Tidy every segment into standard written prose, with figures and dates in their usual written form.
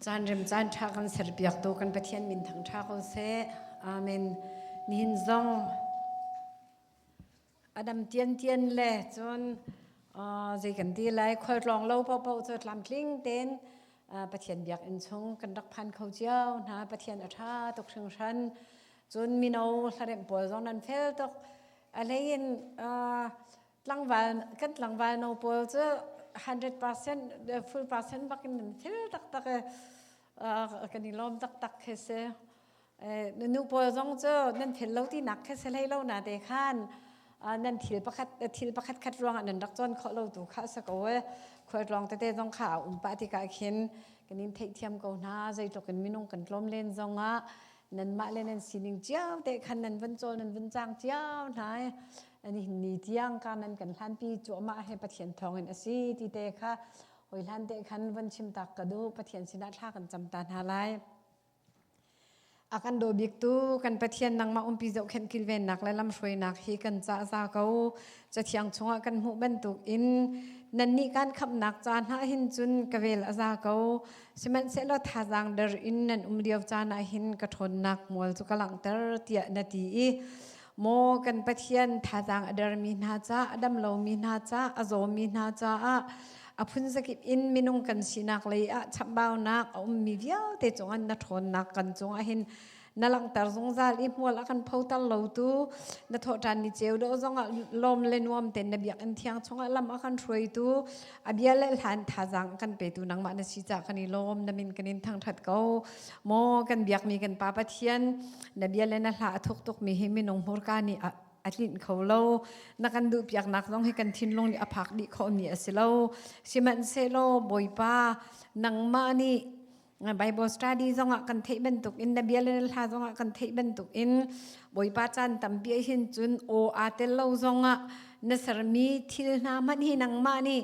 Caan rem caan ṭha kan serpiaktu kan Pathian min thang ṭha ko seh. Amen. Nihin zong Adam tian tian le cun zei kan ti lai khualtlawng lo paohpaoh cu tlamtling tein Pathian biakinn chung kan rak phan kho cio hna. Pathian a ṭha tuk hringhran. Cun mino hlaremh pawl zong nan fel tuk. A hlei in tlangval kan tlangval no pawl cu 100% full percent bak in nan fel taktak i kan i lawm taktak khi si. Nu pawl zong cu nan fel lo tinak khi si hlei lo na te khan nan thil pakhat thil pakhat khat ruangah nan rak cawn khawh lo tu kha a si ko e. Khualtlawng tete zong kha a um pah tikah khin kan in theihthiam ko hna. Zeitluk in minung kan tlawm len zongah nanmah le nan sining cio te khan nan van cawl nan van cang cio hna i ani ni tiang ka nan kan hlanpi cuahmah he Pathian thawngin a si ti te kha hoi hlan te khan van chim tak ka duh. Pathian sinah thla kan cam ta hna lai. A kan daw biktu kan Pathian, nangmah umpi zohkhenh kilvennak le lamhruainak hi kan cah za ko. Cathiang chungah kan hmuh bantuk in nannih kan khamhnak ca hna hin cun ka vel a za ko, sihmanhsehlaw thazaang der in nan um lio caan ah hin ka ṭhawnnak mual cu ka langhter tiah na ti i, maw kan Pathian, thazaang a dermi hna ca, a dam lomi hna ca, a zawmi hna caah, a phunzakip in minung kan sinak lei ah chambaunak a ummi vialte cungah na ṭhawnnak kan cungah hin na langhter zungzal i hmual a kan photer lotu na thawhṭan ni ceu dawh zongah lawm le nuam ten na biakinn thiang chungah lam a kan hruaitu, a bia le hlan thazaang kan petu nangmah na si caah kan i lawm. Na min kan in thangṭhat ko. Maw kan biakmi kan Pa Pathian, na bia le na hla a thuk tukmi hi minung hmurka nih a tlinh kho lo. Na kan duh piaknak zong hi kan thinlung nih a phak dih khawhmi a si lo. Sihmanhsehlaw Bawipa, nangmah nih Bible study zongah kan theih bantuk in, na bia le na hla zongah kan theih bantuk in, Bawipa, caan tampi hin cun aw aa tel lo zongah na sermi thil hna hmanh hi nangmah nih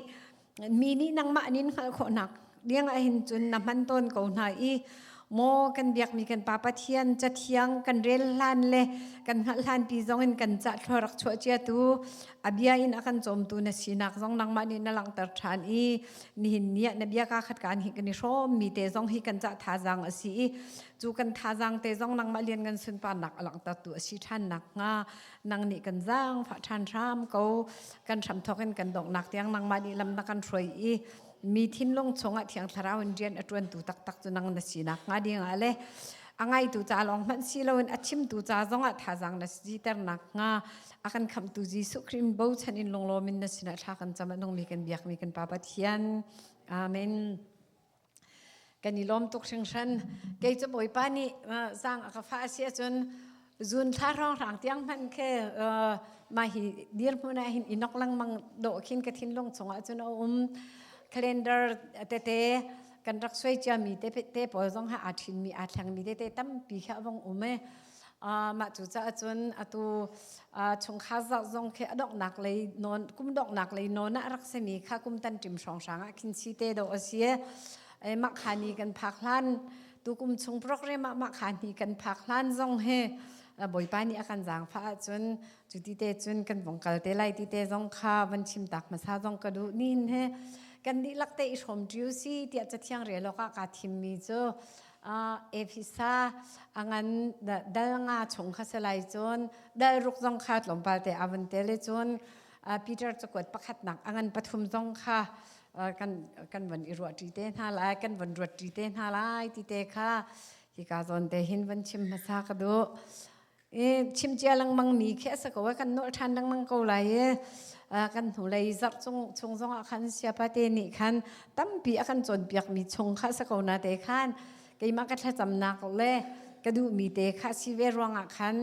mi nih nangmah nin hngalh khawhnak ding ah hin cun na hman tawn ko hna i, maw kan biakmi kan Pa Pathian, cathiang kan rel hlan le kan hngalh hlan pi zong in kan cah thlua rak chuah cia tu, a bia in a kan cawmtu na sinak zong nangmah nih na langhter ṭhan i, nihin ni ah na bia ka khat kan hi kan i hrawm mi te zong hi kan cah thazaang a si i, cu kan thazaang te zong nangmah lian ngan sunparnak a langhter tu a si ṭhan nak hnga nang nih kan zaang fah ṭhan hram ko. Kan hram thawk in kan donghnak tiang nangmah nih lam na kan hruai i mi thinlung chungah Thiang Thlarau in rian a ṭuantu taktak cu nang na sinak hnga ding ah le a ngaitu ca lawng hmanh si loin a chimtu ca zongah thazaang na siternak hnga, a kan khamhtu Jesuh Khrih in bochan in lunglawm in na sinah thla kan cam, a nungmi kan biakmi kan Pa Pathian. Amen. Kan i lawm tuk hringhran. Kei cu Bawipa nih zaang a ka fah a si ahcun zun thla hrawnghrang tiang hmanh khi mah hi dirhmun ah hin i nok lengmang dawh khin ka thinlung chungah cun a um. Calendar tete kan rak suai ciami te te pawl zong ha aa ṭhinmi, aa thlengmi tete tampi kha a vong um i, mah cu caah cun atu chungkhar zarh zong khi a donghnak lei nawn, kum donghnak lei nawn ah rak simi kha kum tan ṭim hrawnghrang ah khin si te dawh a si. Mah kha ni kan phak hlan, tu kum chung program ah mah kha ni kan phak hlan zong hi Bawipa nih a kan zaangfah ahcun cu ti te cun kan vong kal te lai ti te zong kha van chim tak hmasa zong ka duh. Nin he kan dihlak te i hrawm ṭiu si tiah Cathiang rel awkah kaa thimmi cu Efesa a ngan dal nga chung kha si lai, cun dal ruk zong kha tlawmpal te a van tel i, cun Peter cakuat pakhatnak a ngan pathum zong kha kan kan van i ruahṭi te hna lai, kan van ruatṭi te hna lai ti te kha hika zawn te hin van chim hmasa ka duh. Chim cia lengmang mi khi a si ko, kan nolh ṭhan lengmang ko lai i, kan hnulei zarh chung chung zongah khan siapa te nih khan tampi a kan cawnpiak mi chung kha a si ko na te khan keimah ka thlacamnak le ka duhmi te kha si ve ruangah khan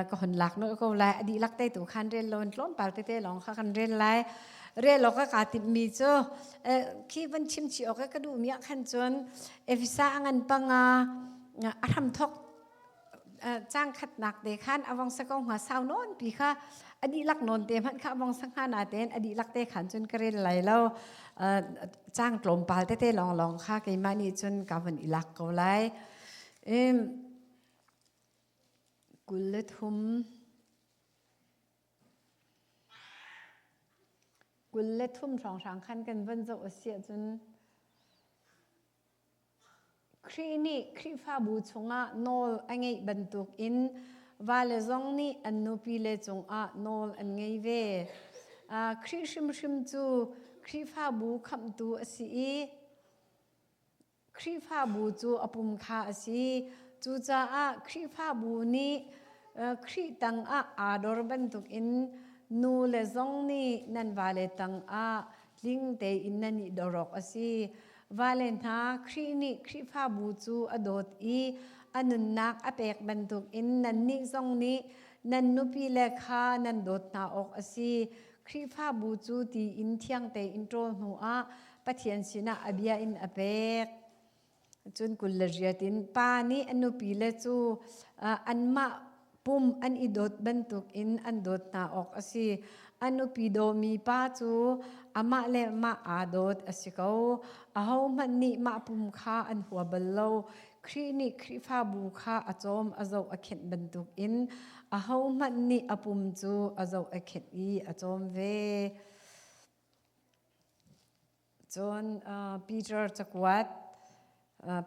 ka hon lak nolh ko lai. A dihlak te tu khan rel loin tlawmpal tete lawng kha kan rel lai. Rel awk ka timhmi cu khi van chim chih awk ka duhmi ah khan cun Efesa a ngan panga a hramthok cang khatnak te khan a vong sa ko hnga. Sau nawn pi kha a dihlak nawn te hmanh kha a vong sa hnga na tein a dihlak te khan cun ka rel lai lo. Cang tlawmpal tete lawng lawng kha keimah nih cun ka van i lak ko lai. 23, 23 hrawnghrang khan kan van zoh a si ahcun. Khrih nih Khrihfabu chungah nawl a ngeih bantukin vale zong nih an nupile cungah nawl an ngei ve. Khrih hrimhrim cu Khrihfabu khamhtu a si i Khrihfabu cu a pum kha a si. Cucaah Khrihfabu nih Khrih tangah aa dor bantukin nu le zong nih nan vale tangah tling tein nan i dor awk a si. Vale hna, Khrih nih Khrihfabu cu a dawt i a nunnak a pek bantukin nannih zong nih nan nupile kha nan dawt hna awk a si. Khrihfabu cu ti in thiang tein ṭawl hnuah Pathian sinah a bia in a pek. Cun 28 in pa nih a nupile cu anmah pum an i dawt bantukin an dawt hna awk a si. A nupi dawmi pa cu amah le mah aa dawt a si ko. Ahohmanh nih mah pum kha an hua bal lo. Khrih nih Khrihfabu kha a cawm a zoh a khenh bantukin ahohmanh nih a pum cu a zoh a khenh i a cawm ve. Cun Peter cakuat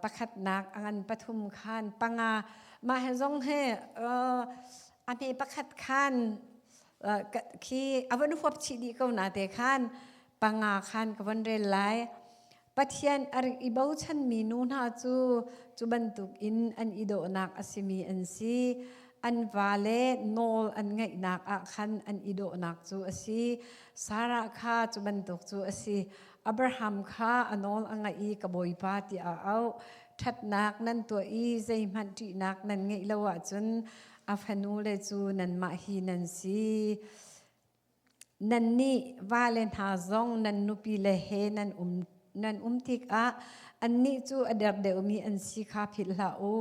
pakhatnak a ngan pathum khan panga mah he zong he a hme pakhat khan khi a van huap chih dih ko na te khan panga khan ka von rel lai. Pathian a rak i bochanmi nu hna cu cu bantuk in an i dawhnak a simi an si. An vale nawl an ngeihnak ah khan an i dawhnak cu a si. Sarah kha cu bantuk cu a si. Abraham kha a nawl a ngaih i ka bawipa tiah a auh. Ṭhatnak nan tuah i zeihmanh ṭihnak nan ngeih lo ahcun a fanule cu nanmah hi nan si. Nannih vale hna zong nan nupile he nan um nan um tikah annih cu a der deuhmi an si kha philh hlah u.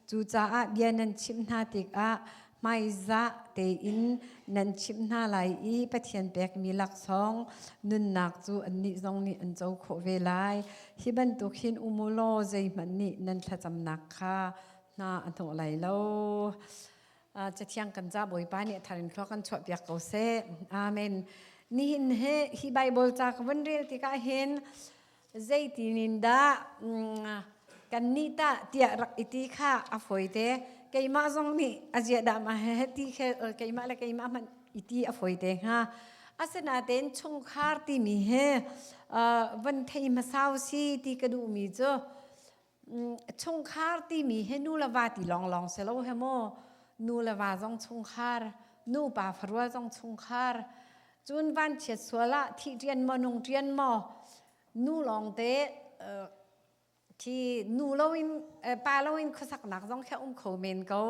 Cucaah bia nan chimh hna tikah hmaizah tein nan chimh hna lai i Pathian pekmi laksawng nunnak cu annih zong nih an co khawh ve lai. Hi bantuk hin um u law zeihmanh nih nan thlacamnak kha hna a hnawh lai lo. Cathiang kan ca Bawipa nih a thar in thlua kan chuahpiak ko seh. Amen. Nihin he hi Bible ca ka vun rel tikah hin zeitin in dah kan nih tah tiah rak i ti kha a fawi te. Keimah zong nih a zia dah ma he ti khe keimah le keimah hmanh i ti a fawi te hnga. Asinain chungkhar timi he van thei hmasau si ti ka duhmi cu Chungkhar timi hi nu le va ti lawnglawng si lo he maw nu le va zong chungkhar nupa farual zong chungkhar cun vanchiat sual ah thih ṭian maw nung ṭian maw nu lawngte khi nu loin pa loin khuasaknak zong khi um kho men ko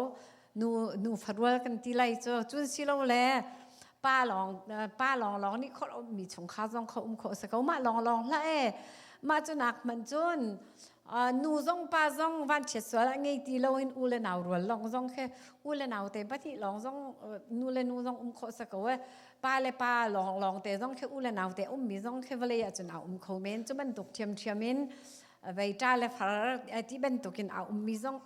nu nu farual kan ti lai cu cun si lo le pa lawng pa lawng lawng nih khor mi chungkhar zong kho um kho se ko mah lawng lawng hlah e mah cu nak hmanh cun nu zong pa zong van chiat sual ah ngei ti lo in u le nau rual lawng zong khe u le nau te pahnih lawng zong nu le nu zong um khawh se ko e pa le pa lawng lawng te zong khe u le nau te um mi zong khe vawlei ah cun a um kho men cu bantuk ṭhiam ṭhiam in vei ṭa le far ti bantukin a ummi zong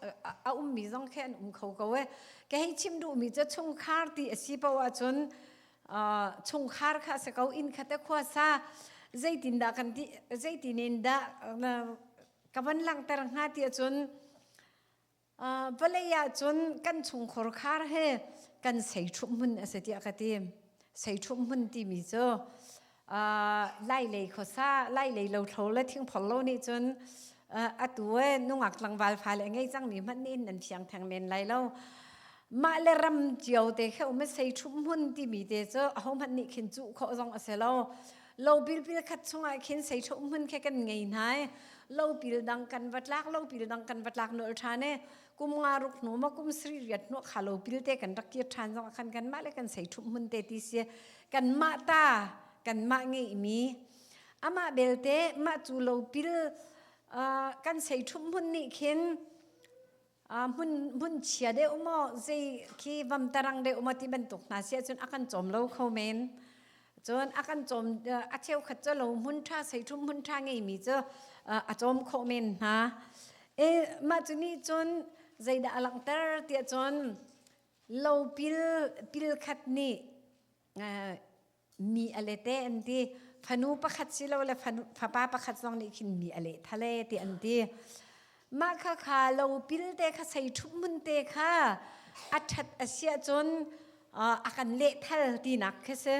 a ummi zong khi an um kho ko e ka hei chim duhmi cu chungkhar ti a si paoh ahcun chungkhar kha a si ko inn kha te khua sa zeitin dah kan ti zeitin in dah ka van langhter hnga ti ahcun Vawlei ah cun kan chungkhur khar he kan seiṭhumh hmun a si tiah ka ti. Seiṭhumh hmun timi cu lailei khuasa, lailei lothlo le thingphor lo nih cun atu e nungak tlangval fale a ngei cangmi hmanh nih nan fiang theng men lai lo. Mah le ram cio te khe um seiṭhumh hmun timi te cu ahohmanh nih khin cuh khawh zong a si lo. Lopil pil khat chungah khin seiṭhumh hmun khe kan ngei hna i lopil dang kan va tlak lopil dang kan va tlak nolh ṭhan i kum nga ruk hnu maw kum sri riat hnu kha lopil te kan rak kir ṭhan zong ah khan kanmah le kan seiṭhumh hmun te ti si kanmah ta kanmah ngeihmi amah belte mah cu lopil kan seiṭhumh hmun nih khin hmun hmun chia deuh maw zei khi vam tarang deuh maw ti bantuk hna si ahcun a kan cawm lo kho men cun a kan cawm a cheukhat cu lo hmun ṭha seithum hmun ṭha ngeimi cu a cawm khawh men hna e mah cu nih cun zeidah a langhter tiah cun lopil pil khat nih mi a lete an ti fanu pakhat si lo le fapa pakhat zong nih khin mi a leh thale ti an ti. Mah khakha lopil te kha sei ṭhup hmun te kha a ṭhat a si ahcun a kan lehthal tinak khi si.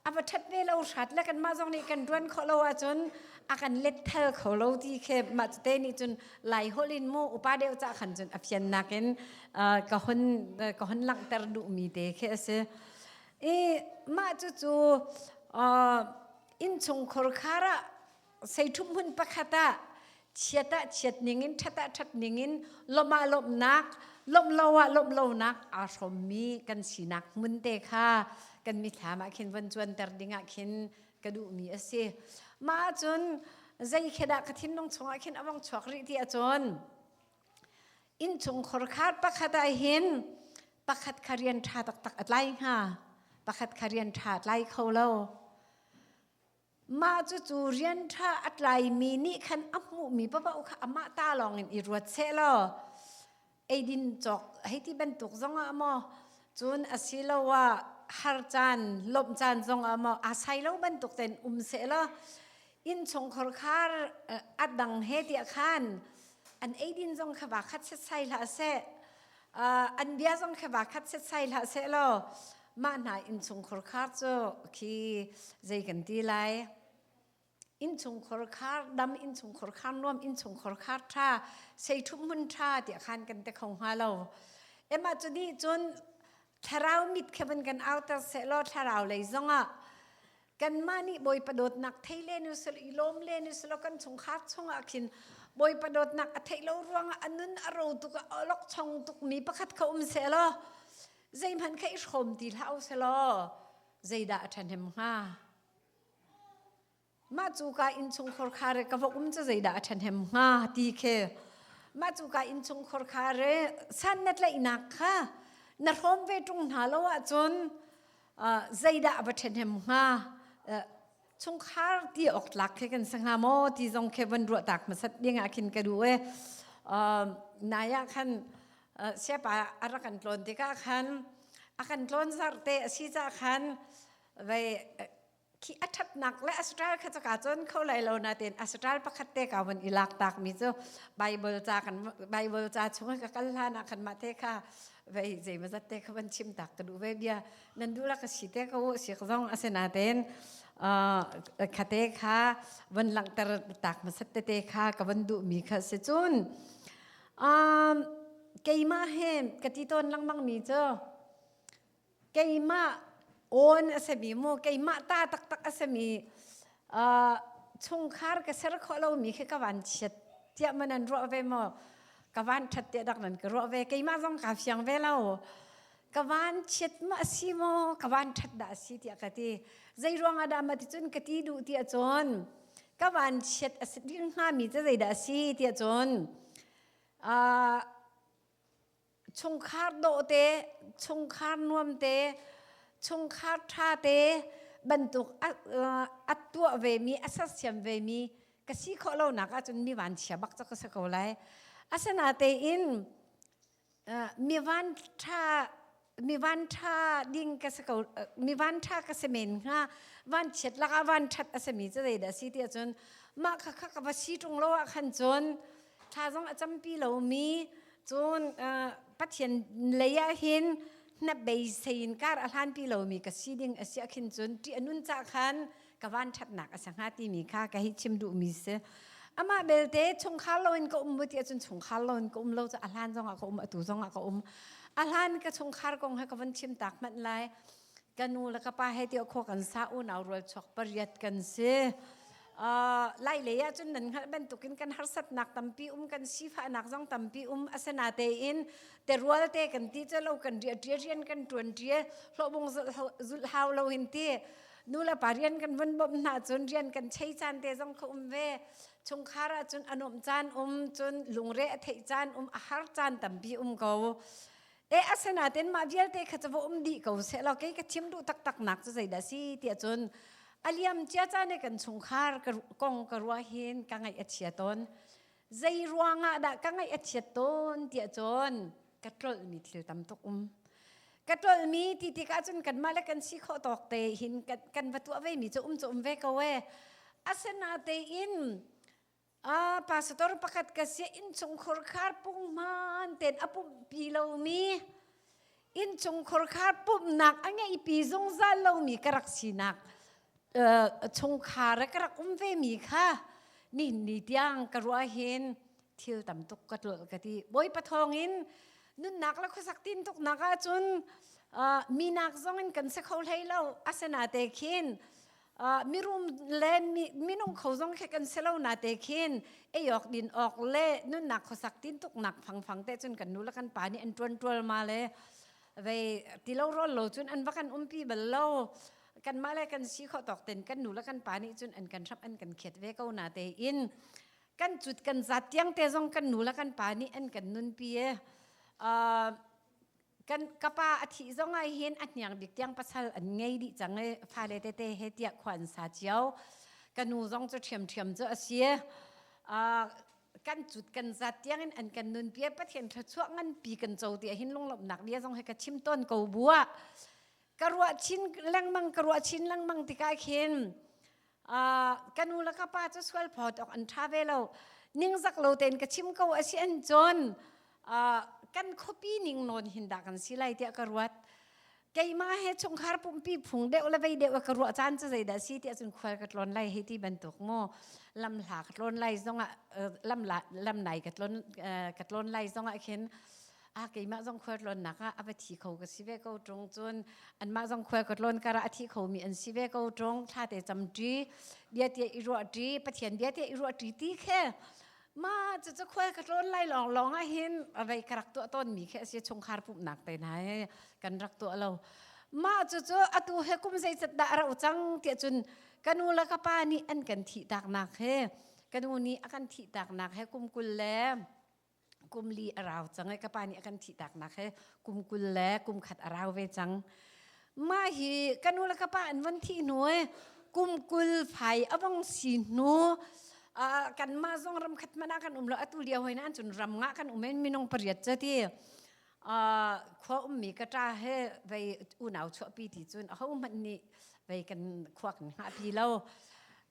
A va ṭhat ve lo hrat le kanmah zong nih kan ṭuan khawh lo ahcun a kan letthal kho lo ti khi mah cute nih cun Lai holh in mu upa deuh ca khan cun a fiannak in ka hun langhter duhmi te khi a si. I mah cucu innchungkhar khar ah seiṭhum hmun pakhat ah chiat ah chiat ning in ṭhat ah ṭhat ning in lawmh ah lawmhnak lawmh lo ah lawmh lonak aa hrawmmi kan sinak hmun te kha kan mithlam ah khin von cuanter ding ah khin ka duhmi a si. Mah ahcun zei khi dah ka thinlung chungah khin a vong chuak rih ti ahcun innchungkhar khar pakhat ah hin pakhat kha rian ṭha taktak a tlai hnga pakhat kha rian ṭha a tlai kho lo. Mah cucu rian ṭha a tlaimi nih khan a hmuhmi paoh kha amah ta lawngin i ruat sehlaw eidin cawk hei ti bantuk zongah maw cun asiloah har caan lawmh caan zongah maw aa sai lo bantuk tein um sehlaw innchungkhar khar a dang he tiah khan an eidin zong kha va khat setsai hlah seh an bia zong kha va khat setsai hlah seh law mah hna innchungkhar khar cu khi zei kan ti lai innchungkhar khar dam innchungkhar khar nuam innchungkhar khar ṭha seiṭhum hmun ṭha tiah khan kan te kho hnga lo ema cu nih cun thlarau mit kha van kan auter seh law thlarau lei zongah kanmah nih Bawipa dawtnak thei len usih i lawm len usih law kan chungkhar chungah khin Bawipa dawtnak a theih lo ruangah a nun a ro tuk a awlokchong tukmi pakhat kha um seh law zeihmanh kha i hrawm ti hlah usih law zeidah a ṭhahnem hnga? Mah cu ka innchungkhar khar ka va um cu zeidah a ṭhahnem hnga ti khi mah cu ka innchungkhar khar san na tlaihnak kha na hrawm ve ṭung hna lo ahcun zeidah a va ṭhahnem hnga chungkhar ti awk tlak khi kan si hnga maw ti zong khi van ruah tak hmasat ding ah khin ka duh e nai ah khan siapa a rak kan tlawn tikah khan a kan tlawn zarh te a si ca khan vei khi a ṭhatnak le astral kha caka cun kho lai lo nain astral pakhat te ka van i lak tak mi cu Bible ca kan Bible ca chung ka kal hlan ah khan mah te kha vei zeimazat te kha van chim tak ka duh ve bia nan duh la ka si te ko sik zong asinain khate kha van langhter tak hmasat tete kha ka van duh mi kha si cun keimah he ka ti tawn lengmang mi cu keimah awn a sami mu keimah ta taktak a sami chungkhar ka ser khawh lomi khi ka van chiat tiah man an ruah ve maw ka van ṭhat tiah dak nan ka ruah ve keimah zong kaa fiang ve lo ka van chiat ma a si maw ka van ṭhat dah a si tiah ka ti zei ruangah dah ma ti cun ka ti duh tiah cun ka van chiat a si ding hngami cu zeidah a si tiah cun Chungkhar dawh te, chungkhar nuam te, chungkhar ṭha te bantuk a tuah vemi, a sersiam vemi ka si khawh lonak ahcun mi vanchia bak cu ka si ko lai. Asinatein mi van ṭha mi van ṭha ding ka si ko mi van ṭha ka si men hnga vanchiat lakah van ṭhat a simi cu zeidah a si ti ahcun mah kha kha ka va si ṭung lo ah khan cun thla zong a campi lomi cun Pathian lei ah hin hnabei in kar a hlanpi lomi ka si ding a si ah khin cun ṭih a nun cah khan ka van ṭhatnak a si hnga timi kha ka hi chim duhmi si. Amah belte chungkhar loin ka um mu ti ahcun chungkhar loin ka um lo cu a hlan zongah ka um atu zongah ka um. A hlan ka chungkhar kong he ka van chim tak hmanh lai. Ka nu le ka pa he ti khua kan sa unau rual chuak pariat kan si. Lai lei ah cun nan hngalh bantukin kan harsatnak tampi um kan sifahnak zong tampi um asinatein terual te kan ti cu lo kan riah ṭia rian kan ṭuan ṭia hlawhbung zulh hau lo hin ti nu le pa rian kan vun bawmh hna cun rian kan chei caan te zong kha um ve chungkhar ah cun a nuamh caan um cun lungre a theih caan um a har caan tampi um ko E asinain mah vialte kha cu va um dih ko seh law kei ka chim duh taktak nak cu zeidah si tiah cun a liam cia caan i kan chungkhar kong ka ruah hin ka ngaih a chia tawn. Zei ruangah dah ka ngaih a chiat tawn tiah cun ka tlolhmi thil tam tuk um. Ka tlolhmi ti tikah cun kanmah le kan si khawh tawk te hin kan va tuah ve mi cu um cu um ve ko e. Asinatein. Pastor pakhat ka si, innchungkhur khar punghman ten a pumhpi lomi, innchungkhur khar pumhnak a ngeihpi zungzal lomi ka rak sinak chungkhar ka rak um ve mi kha nihin ni tiang ka ruah hin thil tam tuk ka tlolh ka ti. Bawipa thawngin nunnak le khuasak tin tuknak ahcun minak zong in kan si kho hlei lo. Asina te khin mirum le minung kho zong khi kan si lo na te khin ei awk din awk le nunnak khuasak tin tuknak fangfang te cun kan nu le kan pa nih an tuan tual ma le vei tilo rol lo cun an va kan umpi bal lo. Kan mah le kan si kho tawk ten kan nu le kan pa nih cun an kan hrap an kan khiat ve ko na te in kan cut kan zat tiang te zong kan nu le kan pa nih an kan nunpi e. Kan kapa a thih zong ah hin a hniang bik tiang pasal an ngei dih cang i fale tete he tiah khua an sa cio. Ka nu zong cu ṭhiamṭhiam cu a si. Kan cut kan zat tiang in an kan nunpi. Pathian thluachuah nganpi kan co ti hin lunglawmhnak bia zong he ka chim tawn ko buah ka ruah chin lengmang, ka ruah chin lengmang tikah khin ka nu le ka pa cu sual phawt awk an ṭha ve lo. Ningzak lo tein ka chim ko a si an cun kan khuapi ning nawn hin dah kan si lai tiah ka ruat. Keimah he chungkhar pumpi phung deuh le vei deuh ka ruah caan cu zeidah si tiah cun khual ka tlawn lai hei ti bantuk mu, lam hla ka tlawn lai zongah, lam lam nai ka tlawn ka tlawn lai zongah khin a keimah zong khual tlawnnak ah a va thi kho ka si ve ko ṭung, cun anmah zong khual ka tlawn kar ah a thi khomi an si ve ko ṭung, thla te cam ṭi, bia tia i ruah ṭi, Pathian bia tia i ruah ṭi ti khe ma cu cu khual ka tlawn lai lawng lawng ah hin vei ka rak tuah tawn mi khi a si. Chungkhar pumhnak te hna he kan rak tuah lo. Mah cu cu atu he kum zeizat dah a rauh cang tiah cun ka nu le ka pa nih an kan thih taknak he, ka nu nih a kan thih taknak he kum 20 le kum 4 a rau cang i ka pa nih a kan thih taknak he kum 20 le kum 1 a rau ve cang. Mah hi ka nu le ka pa an von thih hnu i kum 20 fai a vong si hnu, kanmah zong ram khat hmanh ah kan um lo. Atu lio hoi na an cun ram nga kan um in minung pariat cu ti khua ummi ka ṭa he vei unau chuahpi ti cun aho hmanh nih vei kan khua kan hngahpi lo.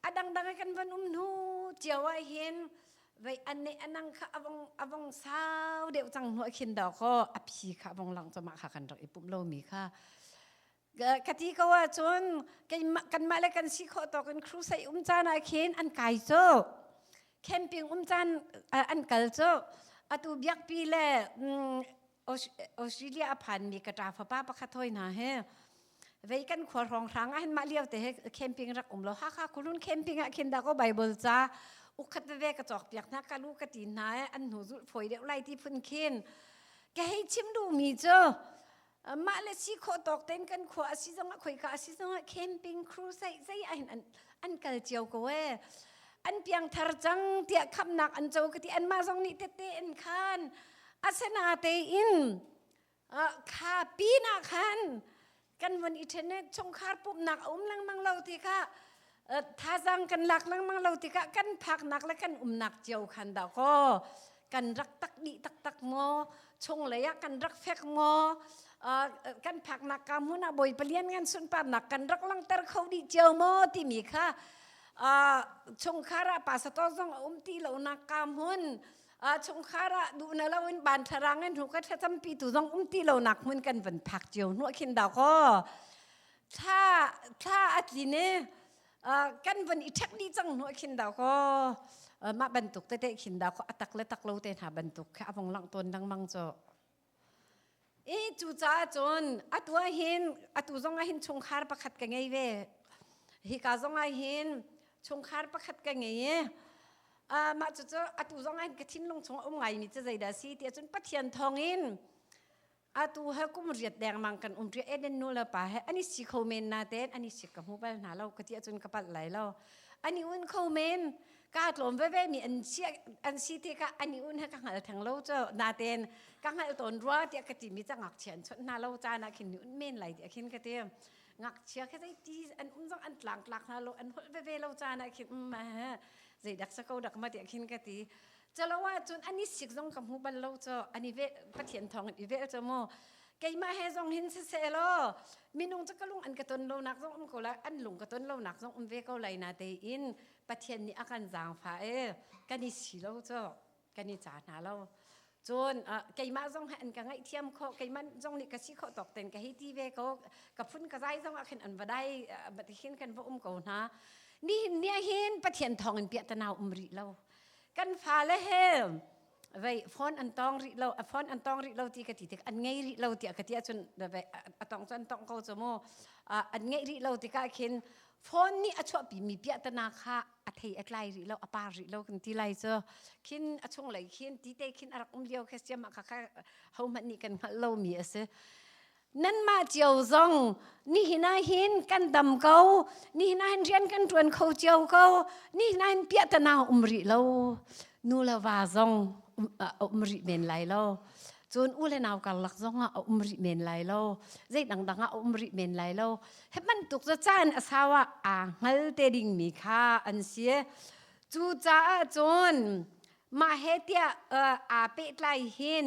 A dangdang kan van um hnu cio ah hin vei an nih anang kha avong avong sau deuh cang hnu khin daw ko a phi kha avong lang choma kha kan rak i pum lo mi kha ka ti ko ahcun kanmah le kan si khawh tawk in crusade um caan ah khin an kai cu, camping um caan an kal cu. Atu biakpi le Australia a phanmi ka ṭa fapa pakhat hoi hna he vei kan khua hrawng hrang ah hin mah lio te he camping rak um lo. Hakha Kulun camping ah khin dah ko Bible ca ukhat veve ka cawk piak hna, ka lu ka ti hna an hnu zulh fawi deuh lai ti phun khin. Ka hei chim duhmi cu mah le si khawh tawk tein kan khua a si zongah, khoika a si zongah, camping, crusade zei ah hin an kal cio ko e. An piangthar cang tiah khamnak an co ka ti, anmah zong nih tette in khan asena tein kha pinah khan kan von i ṭhen. Chungkhar pumhnak a um lengmang lo tikah, thazaang kan lak lengmang lo tikah, kan phaknak le kan umnak cio khan dah kaw kan rak tak dih taktak maw, chunglei ah kan rak fek maw, kan phaknak ka hmun ah Bawipa lian ngan sunparnak kan rak langhter kho dih cio maw timi kha, chungkhar ah pastor zong a um ti lonak ka hmun, chungkhar ah duh na loin ban thlarang in hnu ka thlacampi tu zong um ti lonak hmun kan van phak cio hnuah khin daw kaw thla thla a tlin i kan van i ṭhek dih cang hnuah khin daw kaw mah bantuk tete khin daw kaw a tak le tak lo te hna bantuk kha a vong langh tawn lengmang cu. I cucaah cun atu ah hin, atu zong ah hin chungkhar pakhat ka ngei ve. Hika zong ah hin chungkhar pakhat ka ngei i mah cucu atu zong ah hin ka thinlung chung a um ngaimi cu zeidah a si ti ahcun, Pathian thawngin atu he kum 8 dengmang kan um ṭi. Eden nu le pa he an i si kho men natein an i sik ka hmu bal hna lo ka ti ahcun ka palh lai lo. An i un kho men, ka tlawm veve mi an si, an si tikah an i un he ka hngal theng lo cu, natein ka hngalh tawn rua tiah ka timi ca ngakchia an chawnh hna lo caan ah khin ni un men lai tiah khin ka ti. Ngakchia kha zei ti an um zong an tlang tlak hna lo, an holh veve lo caan ah khin um zei dak sa ko dak ma tiah khin ka ti. Calo ah cun an i sik zong ka hmu bal lo cu, an i ve, Pathian thawng in i vel cu mu. Keimah he zong hin siseh law minung cu ka lung an ka ton lonak zong um ko lai, an lung ka ton lonak zong um ve ko lai na tein Pathian nih a kan zaangfah e kan i si lo cu kan i ca hna lo. Cun keimah zong he an ka ngaihthiam khawh, keimah zong nih ka si khawh tawk ten ka hei ti ve ko. Ka phun ka zai zong ah khin an va dai hin kan va um ko hna. Nihin ni ah hin Pathian thawng in piahtana um rih lo. Kan fale he vei phone an tong rih lo, phone an tong rih lo ti ka ti tik an ngei rih lo tiah ka ti ahcun a tong cu an tong ko cu mu. An ngeih rih lo tikah khin phone nih a chuahpimi piahtana kha a thei a tlai rih lo, a par rih lo kan ti lai cu. Khin a chunglei khin ti te khin a rak um lio kha siam ah kha kha hohmanh nih kan hngalh lomi a si. Nanmah cio zong nihin ah hin kan dam ko, nihin ah hin rian kan ṭuan kho cio ko, nihin ah hin piahtana um rih lo. Nu le va zong um rih men lai lo. Cun u le nau karlak zong ah a um rih men lai lo. Zei dangdang ah a um rih men lai lo. Hi bantuk cu caan a sau ah aa hngal te dingmi kha an si. Cucaah cun mah he tiah aa pehtlai hin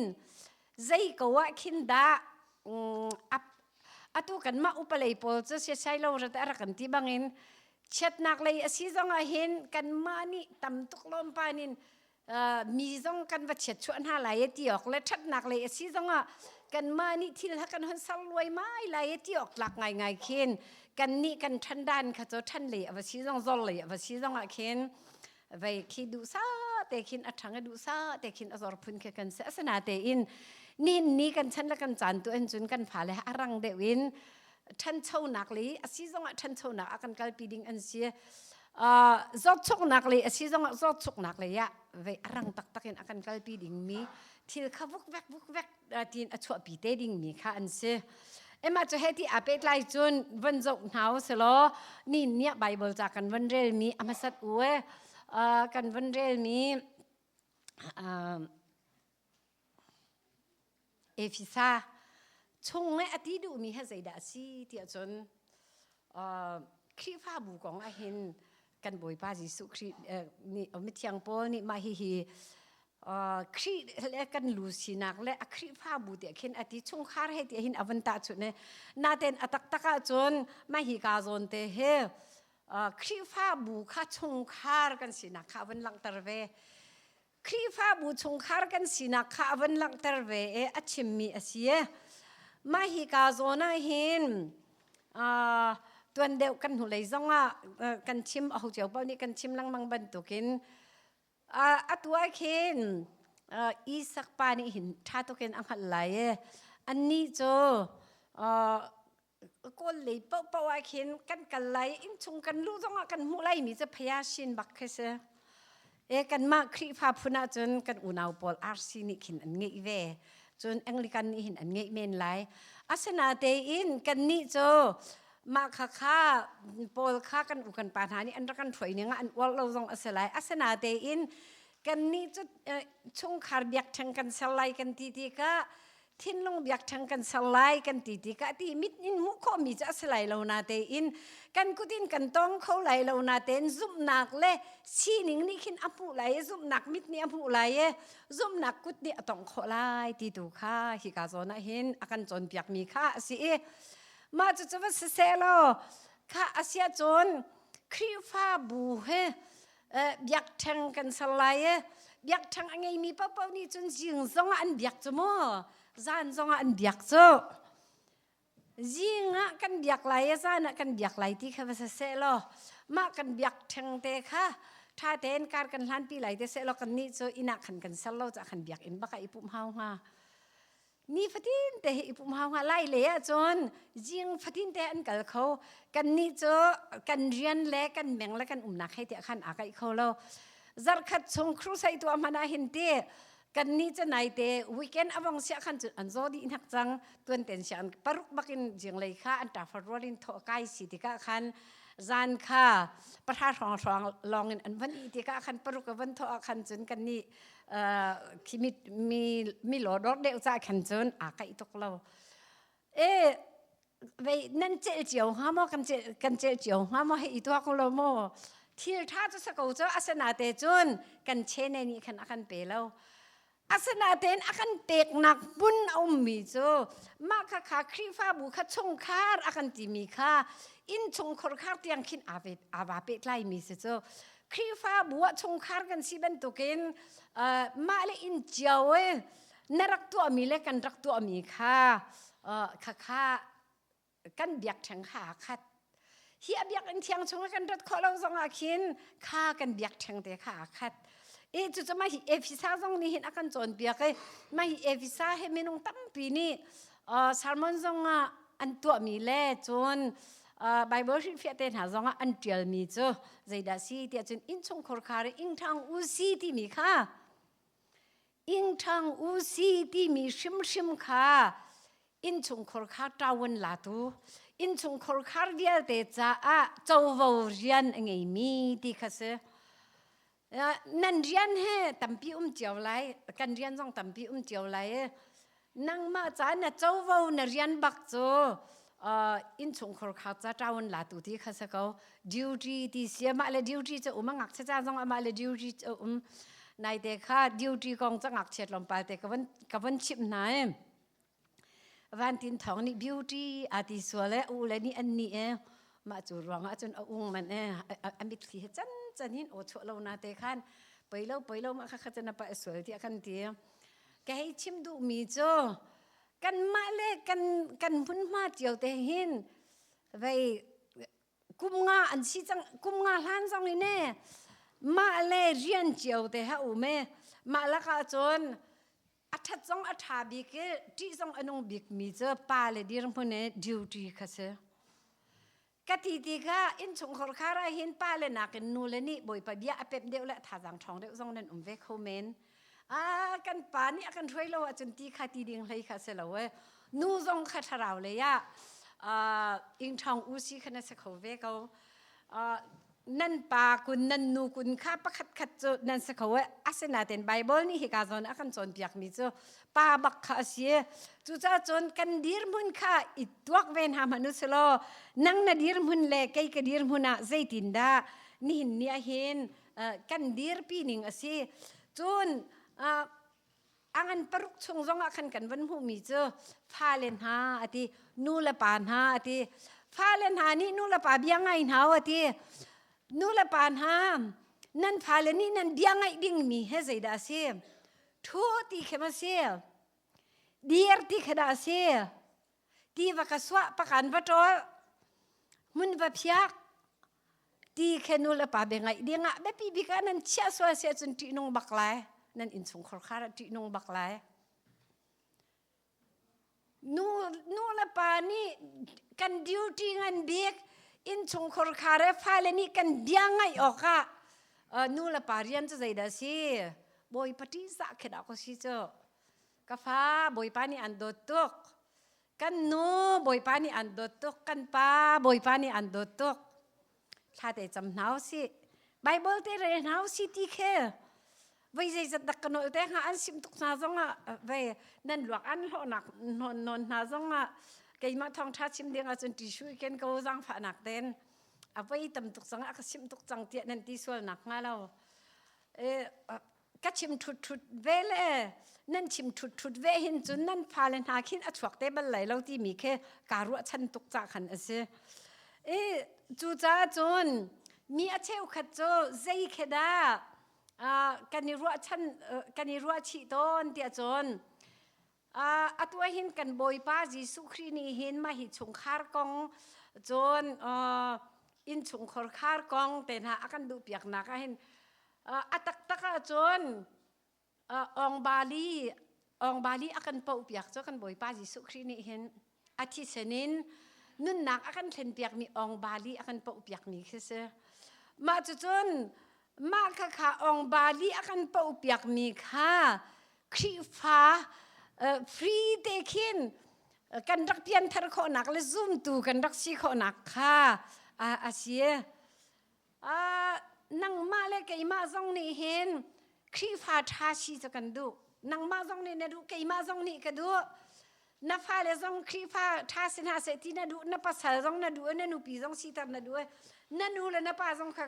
zei ko ah khin dah atu kanmah upalei pawl cu siasai lo rat a rak kan ti bangin chiatnak lei a si zong ah hin kanmah nih tam tuk lawmpan in mi zong kan va chiat chuah hna lai e ti awk le ṭhatnak lei a si zong ah kanmah nih thil ha kan hon ser luai mai lai e ti awk tlak ngaingai khin kan nih kan ṭhan dan kha cu ṭhan lei a va si zong zor lei a va si zong ah khin vei khi duhsa te khin a ṭhang i duhsa te khin a zor phun khi kan si. Asinatein nihin ni kan chan le kan caan tu in cun kan fale a rang deuh in ṭhanchonak lei a si zongah ṭhanchonak a kan kalpi ding an si. Zawtchuknak lei a si zongah zawtchuknak lei ah vei a rang taktak in a kan kalpi dingmi thil kha vukvek vukvek tiin a chuahpi te dingmi kha an si. Emma cu he ti aa pehtlai cun van zoh hna u silaw nihin ni ah Bible ca kan van relmi a hmasat u e kan van relmi Efisa chung i a ti duhmi he zeidah a si tiah cun Khrihfabu kong ah hin kan Bawipa Jesuh Khrih nih mithiang Paul nih mah hihi Khrih le kan lu sinak le a Khrihfabu tiah khin a ti chungkhar he tiah hin a van tahchunh i natein a taktak ahcun mah hi ka zawn te hi Khrihfabu kha chungkhar kan sinak kha a van langhter ve. Khrihfabu chungkhar kan sinak kha a van langhter ve i a chimmi a si. Mah hi ka zawn ah hin tuan deuh kan hnulei zong ah kan chim aho cio paoh nih kan chim lengmang bantukin atu ah khin Isak pa nih hin ṭha tukin a hngalh lai i annih cu kawl lei paohpaoh ah khin kan kal lai innchung kan luh zongah kan hmuh lai mi cu phaya shin bak khi si. E kanmah Khrihfa phun ahcun kan unau pawl RC nih khin an ngeih ve, cun Anglican nih hin an ngeih men lai. Asinatein kannih cu mah kha kha pawl kha kan u kan pa hna nih an rak kan hruai ning ah an uar lo zong a si lai. Asinatein kannih cu chungkhar biakṭheng kan ser lai kan ti tikah, thinlung biakṭheng kan ser lai kan ti tikah, ti mit in hmuh khawhmi cu a si lai lo natein, kan kut in kan tong kho lai lo natein, zumhnak le sining nih khin a hmuh lai i zumhnak mit nih a hmuh lai i zumhnak kut nih a tongh khawh lai ti tu kha hika zawn ah hin a kan cawnpiakmi kha a si i mah cucu va siseh law kha a siah cun Khrihfabu he biakṭheng kan ser lai i biakṭheng a ngeimi paohpaoh nih cun zing zongah an biak cu mu, zan zongah an biak cu. Zing ah kan biak lai i zan ah kan biak lai ti kha va siseh law mah kan biakṭheng te kha ṭha tein kar kan hlanpi lai te seh law kannih cu inn ah khan kan ser lo caah khan biakinn bak ah i pumh hau hnga. Nifatin te hi i pum hau hnga. Lai le ahcun zing fatin te an kal kho. Kannih cu kan rian le kan meng le kan umnak hei tiah khan aa kaih kho lo. Zarkhat chung crusade tuah hmanh ah hin ti kannih cu naite weekend avong siah khan cun an zaw dih hnak cang. Tuan ten siah an paruk bakin zinglei kha an ṭafar rual in thawh kai si tikah khan zan kha 3 hrawng hrawng lawng in an van ih tikah khan 6 a van thawh ah khan cun kannih khi mi mi mi law dor deuh ca khan cun aa kaih tuk lo. E vei nan cel cio hnga maw, kan cel kan cel cio hnga maw, hei i tuak lo maw? Thil tha cu sa ko cu, asana te cun kan chene nih khan a kan pe lo. Asinain a kan peknak hmun a ummi cu mah khakha Khrihfabu kha chungkhar a kan timi kha innchungkhar khar tiang khin aa va pehtlaimi si cu. Khrihfabu ah chungkhar kan si bantukin mah le inn cio i na rak tuahmi le kan rak tuahmi kha khakha kan biakṭheng kha aa khat. Hi a biakinn thiang chung ah kan rat khawh lo zong ah khin kha kan biakṭheng te kha aa khat. E cucu mah hi Efesa zong nih hin a kan cawnpiak i mah hi Efesa he minung tampi nih sermon zong ah an tuahmi le cun Bible hrilhfiah te hna zong ah an ṭialmi cu zeidah si tiah cun innchungkhar khar i ingṭhang u si timi kha ingṭhang u si timi hrimhrim kha innchungkhar kha ṭawan latu innchungkhar khar vialte caah covo rian a ngeimi ti kha si. Nan rian he tampi um cio lai, kan rian zong tampi um cio lai. Nangmah ca na covo na rian bak cu innchungkhar kha ca ṭawan latu ti kha si ko. Duty ti si mah le duty cu um a ngakchia ca zong amah le duty cu um. Naite kha duty kong ca ngakchia tlawmpal te ka von chimh hna i Van Tin Thawng nih beauty aa ti sual e u le nih an nih e mah cu ruangah cun a ung man e a mitthli he can can hin aw chuah lo na te khan poi lo poi lo mah kha kha cun a pa sual tiah kan ti. Ka hei chim duh mi cu kanmah le kan kan hmunhma cio te hin vei kum nga an si cang, kum nga hlan zong in e mah le rian cio te ha um e mah lakah cun a ṭhat zong a ṭha bik i ṭih zong a nung bikmi cu pa le dirhmun i duty kha si. Ka ti tikah innchungkhar khar ah hin pa le nakin nu le nih Bawipa bia a pemh deuh le a thazaang ṭhawng deuh zong nan um ve kho men. Ah, kan pa nih a kan hruai lo ahcun ti kha ti ding hlei kha si lo e. Nu zong kha thlarau lei ah ingṭhawng u si kha na si kho ve ko. Nan pa kun nan nu kun kha pakhat khat cu nan si kho e. Asinain Bible nih hika zawn a kan cawnpiakmi cu pa bak kha a si. Cucaah cun kan dirhmun kha i tuak ve hna hmanh u si law nang na dirhmun le kei ka dirhmun ah zeitindah nihin ni ah hin kan dirpi ning a si. Cun a ngan paruk chung zongah khan kan van hmuhmi cu fale hna a ti, nu le pa hna a ti, fale hna nih nu le pa bia ngai hna a ti. Nu le pa hna, nan fale nih nan bia ngaih dingmi he zeidah a si? Thu ti khem a si, dir ti kha dah a si, ti va ka suah pakan va ṭawl, hmun va phiak ti khe nu le pa bia ngaih ding ah biapi bik ah nan chiah sual si ahcun ṭihnung bak lai, nan innchungkhar khar ah ṭihnung bak lai. Nu nu le pa nih kan duty ngan bik innchungkhar khar e fale nih kan bia ngaih awk ah nu le pa rian cu zeidah si? Bawipa ṭihzah khi dah ko si cu. Ka fa, Bawipa nih an dawt tuk. Kan nu, Bawipa nih an dawt tuk. Kan pa, Bawipa nih an dawt tuk. Thla te cam hna usih. Bible te rel hna usih ti khi voi zeizat dak ka nol te hnga an sim tuk hna zong ah vei nan luak an hlawhnak non non hna zong ah keimah thawngṭha chim ding ahcun tissue i ken ko zaangfahnak ten a voi tam tuk cang a ka sim tuk cang tiah nan ti sual nak hnga lo. Ka chim ṭhut ṭhut ve le nan chim ṭhut ṭhut ve hin cun nan fale hna khin a chuak te bal lai lo timi khi kaa ruahchan tuk ca khan a si. I cucaah cun mi a cheukhat cu zei khi dah kan i ruahchan kan i ruahchih tawn tiah cun atu ah hin kan Bawipa Jesuh Khrih nih hin mah hi chungkhar kong cun innchungkhar khar kong te hna a kan duhpiaknak ah hin a taktak ahcun Awngbali Awngbali a kan pohpiak cu kan Bawipa Jesuh Khrih nih hin a thisen in nunnak a kan thlenpiakmi Awngbali a kan pohpiakmi khi si. Mah cucun mah khakha Awngbali a kan pohpiakmi kha Khrihfa free te khin kan rak pianthar khawhnak le zumtu kan rak si khawhnak kha a si. Nangmah le keimah zong nih hin Khrihfa ṭha si cu kan duh. Nangmah zong nih na duh, keimah zong nih ka duh. Na fale zong Khrihfa ṭha si hna seh ti na duh, na pasal zong na duh, na nupi zong siter na duh, na nu le na pa zong kha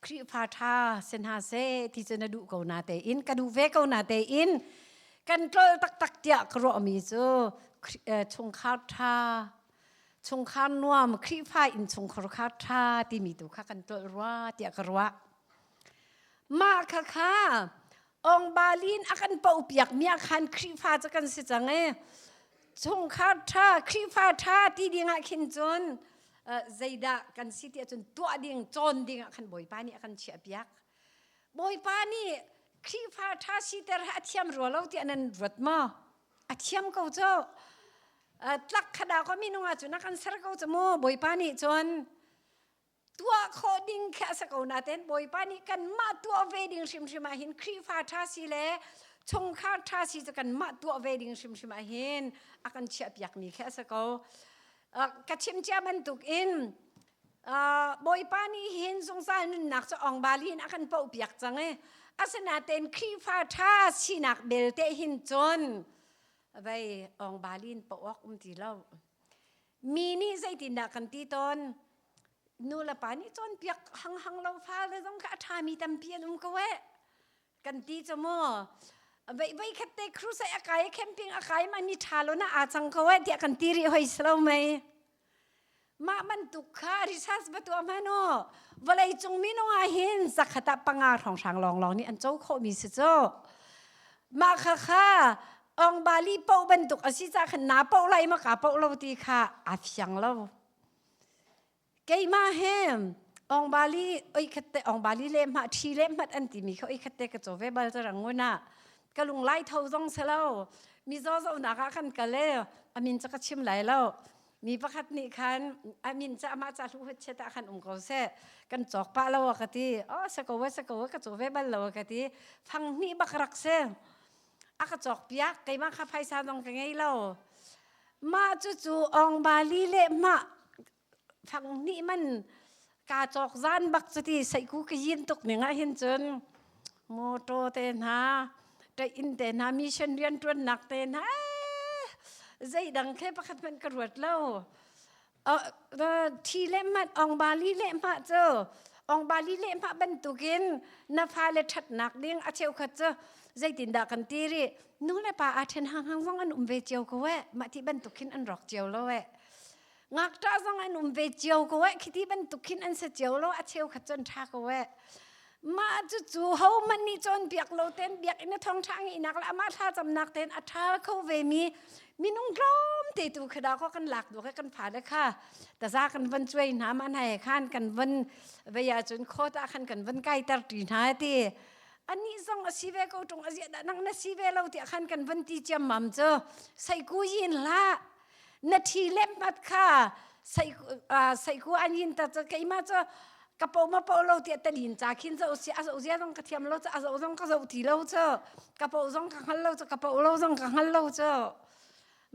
Khrihfa ṭha si hna seh ti cu na duh ko na tein ka duh ve ko na tein kan tlol taktak tiah ka ruahmi cu chungkhar ṭha chungkhar nuam Khrihfa inn chungkhar kha ṭha timi tu kha kan tlol rua tiah ka ruah. Mah kha kha ong balin a kan poh piak mi ah khan Khrihfa cu kan si cang e. Chungkhar ṭha Khrihfa ṭha ti ding ah khin cun zeidah kan si ti ahcun tuah ding cawn ding ah khan Bawipa nih a kan chiah piak. Bawipa nih Khrihfa ṭha siter hi a thiam rua lo tiah nan ruat maw? A thiam ko cu. Tlak khada ko minung ahcun a kan ser ko cu mu Bawipa nih cun tuah khawh ding khi a si ko nain Bawipa nih kanmah tuah ve ding hrimhrim ah hin Khrihfa ṭha si le chungkhar ṭha si cu kanmah tuah ve ding hrimhrim ah hin a kan chiahpiakmi khi a si ko. Ka chim cia bantuk in Bawipa nih hin zungzal nunnak cu ong bali in a kan pohpiak cang i asinain Khrihfa ṭha sinak belte hin cun vei ong bali in poh awk um ti lo. Mi nih zeitindah kan ti tawn? Nu le pa nih cawnpiak hanghang lo fale zong kha a ṭhami tampi an um ko eh. Kan ti cu mu. Vei vei khat te crusade a kai camping a kai ma ni ṭha lo na aa cang ko eh tiah kan ti rih hoi si lo mei. Mah bantuk kha research va tuah hmanh u. Vawlei cung minung ah hin zakhat ah panga hrawnghrang lawnglawng nih an co khawhmi si cu. Mah kha kha ong bali poh bantuk a si ca khan na poh lai ma ka poh lo ti kha a fiang lo. Keimah he ong bali oi khat te ong bali le ma thi le mat an timi kha oi khat te ka cho ve bal charang nguna ka lung lai tho zong selo mi zo zo nak ah kan kale amin cha ka chim lai lo mi pakhat nih khan amin cha ama cha hlu chet ah khan um ko se kan cawk pa lo ka ti oh se ko se ko ka cho ve bal lo ka ti fang ni bak rak se a ka cawk piak keimah kha phaisa zong ka ngei lo mah cu cu ong bali le mah fang ni man ka cawk zan bak cu ti seiku ka yin tuk ning ah hin cun motor te hna ṭei inn te hna mission rian ṭuannak te hna zeidang khe pakhat hmanh ka ruat lo thi le hmanh ong bali le hmah cu ong bali le hmah bantukin na fale ṭhatnak ding a cheukhat cu zeitindah kan ti rih nu le pa aa ṭhen hang hang zong an um ve cio ko eh mah ti bantuk khin an rawk cio lo eh ngakṭah zong an um ve cio ko eh khiti bantuk khin an si cio lo a cheukhat cu an ṭha ko eh mah cucu ho hmanh nih cawnpiak lo ten biakinn a thawngṭha ngeihnak le amah thlacamnak ten a ṭha kho ve mi minung tlawm te tu khi dah kan lak duak kan fale kha taza kan van cuai hna ma hna khan kan van vei ahcun khawt ah khan kan van kaiter ṭi hna ti anih zong a si ve ko ṭung a ziah dah nang na si ve lo tiah khan kan van ti ciammam cu seiku yin hlah na ṭhi lemmat kha seiku an yin ta cu keimah cu ka po ma po lo tiah talin ca khin zo si a zo zia zong ka thiam lo cu a zo zong ka zo ti lo cu ka po zong ka hngal lo cu ka po lo zong ka hngal lo cu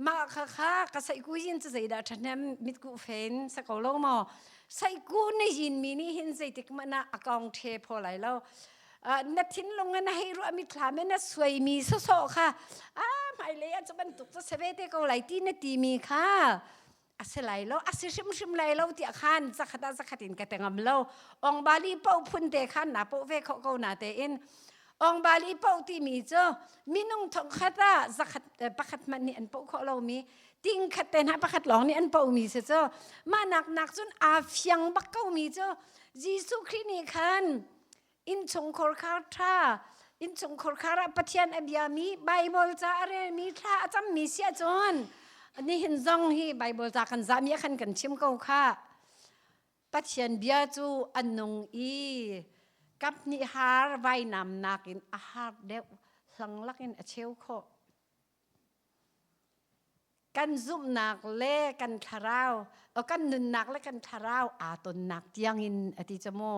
mah kha kha ka seiku yin cu zeidah ṭhahnem mitku fen sa ko lo maw seiku na yin mi nih hin zeitik hmanh ah a kong ṭhe phaw lai lo na thinlung na hei ruah mi thlam na suai mi sawsawh kha a hmailei ah cu bantuk cu seve te ko lai ti na ti mi kha a si lai lo a si hrimhrim lai lo tiah khan zakhat ah zakhat in ka te ngam lo ong bali po phun te khan na po ve kho ko na te in ong bali po ti mi cu minung thong khat ah zakhat pakhat hmanh nih an po kho lo mi ting khat te hna pakhat lawng nih an po mi si cu mah nak nak cun aa fiang bak ko mi cu Jesuh Khrih nih khan innchungkhar khar ṭha innchungkhar khar ah Pathian a biami Bible ca a relmi thla a cammi si ahcun nihin zong hi Bible ca kan zahmi ah khan kan chim ko kha Pathian bia cu a nung i kap nih har vainam nakin a har deuh hlanglak in a cheu khawh Kan zumhnak le kan thlarau, kan nunnak le kan thlarau aa tonnak tiangin a ti cu mu.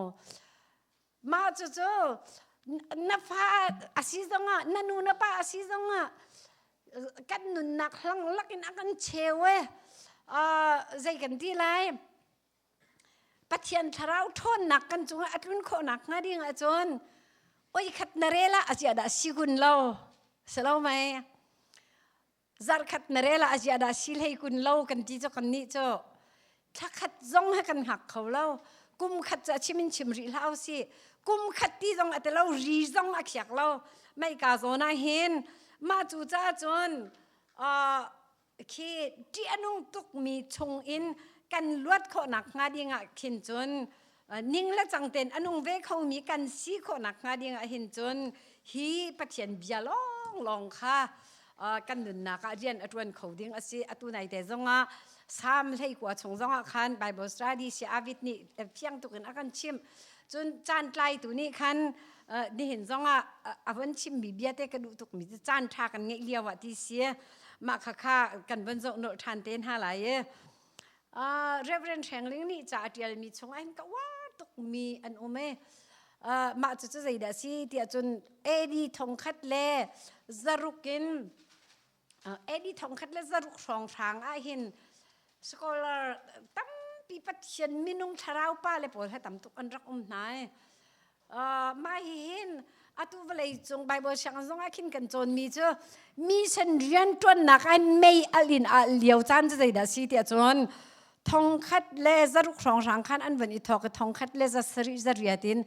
Mah cucu na fa a si zongah, na nu na pa a si zongah kan nunnak hlanglak in a kan cheu e. Zei kan ti lai? Pathian thlarau ṭhawnnak kan cungah a tlun khawhnak hnga ding ahcun oi khat na rel ah a ziah dah si kun lo si lo mei zarkhat na rel ah a ziah dah si hlei kun lo kan ti cu kan nih cu thla khat zong he kan hngak kho lo kum khat cu a chim in chim rih hlah usih. Kum khat ti zong a ti lo, ri zong a khiak lo. Mei ka zawn ah hin mah cu caah cun khi ṭih a nung tukmi chung in kan luat khawhnak hnga ding ah khin cun ning le cang tein a nung ve khomi kan si khawhnak hnga ding ah hin cun hi Pathian bia lawnglawng kha kan nunnak ah rian a ṭuan kho ding a si. Atu nai te zongah Salm 19 chung zongah khan Bible study si Avid nih fiang tuk in a kan chimh. Cun caan tlaitu nih khan nihin zongah a von chimmi bia te ka duh tukmi cu caan ṭha kan ngeih lio ah ti si. Mah khakha kan von zoh nolh ṭhan te hna lai i Reverend Hrengling nih ca a ṭialmi chungah hin ka uar tukmi an um i mah cucu zeidah a si tiah cun AD 1600 in AD 1600 hrawnghrang ah hin scholar tampi Pathian minung thlarau pa le pawl he tam tuk an rak um hna i mah hihin atu vawlei cung Bible sianginn zong ah khin kan cawnmi cu mission rianṭuannak ah mei alh in a lio caan cu zeidah si tiah cun 1600 hrawnghrang khan an van i thawk i 1708 in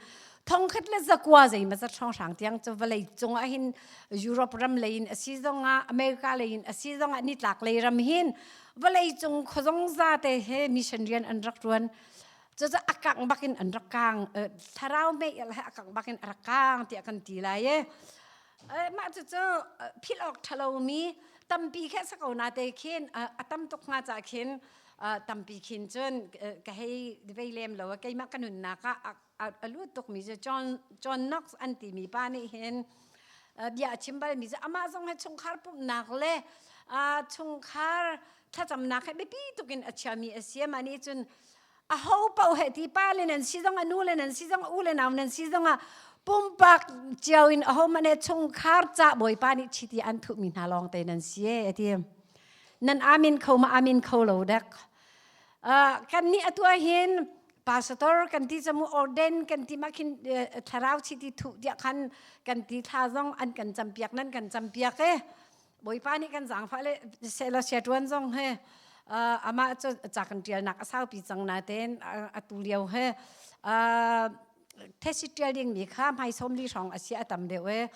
1900 zeimaw zat hrawnghrang tiang cu vawlei cung ah hin Europe ram lei in a si zongah America lei in a si zongah nitlak lei ram hin vawlei cung khuazong zate he mission rian an rak ṭuan. Cucu a kangh bak in an rak kang. Thlarau mei he a kangh bak in a rak kang tiah kan ti lai i mah cucu philh awk ṭhalomi tampi khe sa ko na te khin a tam tuk hnga ca khin tampi khin cun ka hei vei lem lo. Keimah ka nunnak ah a lut tukmi cu John Knox an timi pa nih hin bia a chim balmi cu amah zong he chungkhar pumhnak le chungkhar thlacamnak he biapi tuk in a chiami a si. Mah nih cun aho paoh he ti pa le nan si zong a nu le nan si zong u le nau nan si zong ah pumpak cio in aho hmanh he chungkhar ca Bawipa nih chiti an thuhmi hna lawng te nan si e ti. Nan amin kho ma amin kho lo dek. Kan nih atu hin pastor kan ti camu orden kan ti ma khin thlarau chiti thuh tiah khan kan ti thla zong an kan campiak nan kan campiak e. Bawipa nih kan zaangfah le sehla sia ṭuan zong he amah cu ca kan ṭialnak a saupi cang natein atu lio he thesi ṭial dingmi kha hmai 40 hrawng a si, a tam deuh e.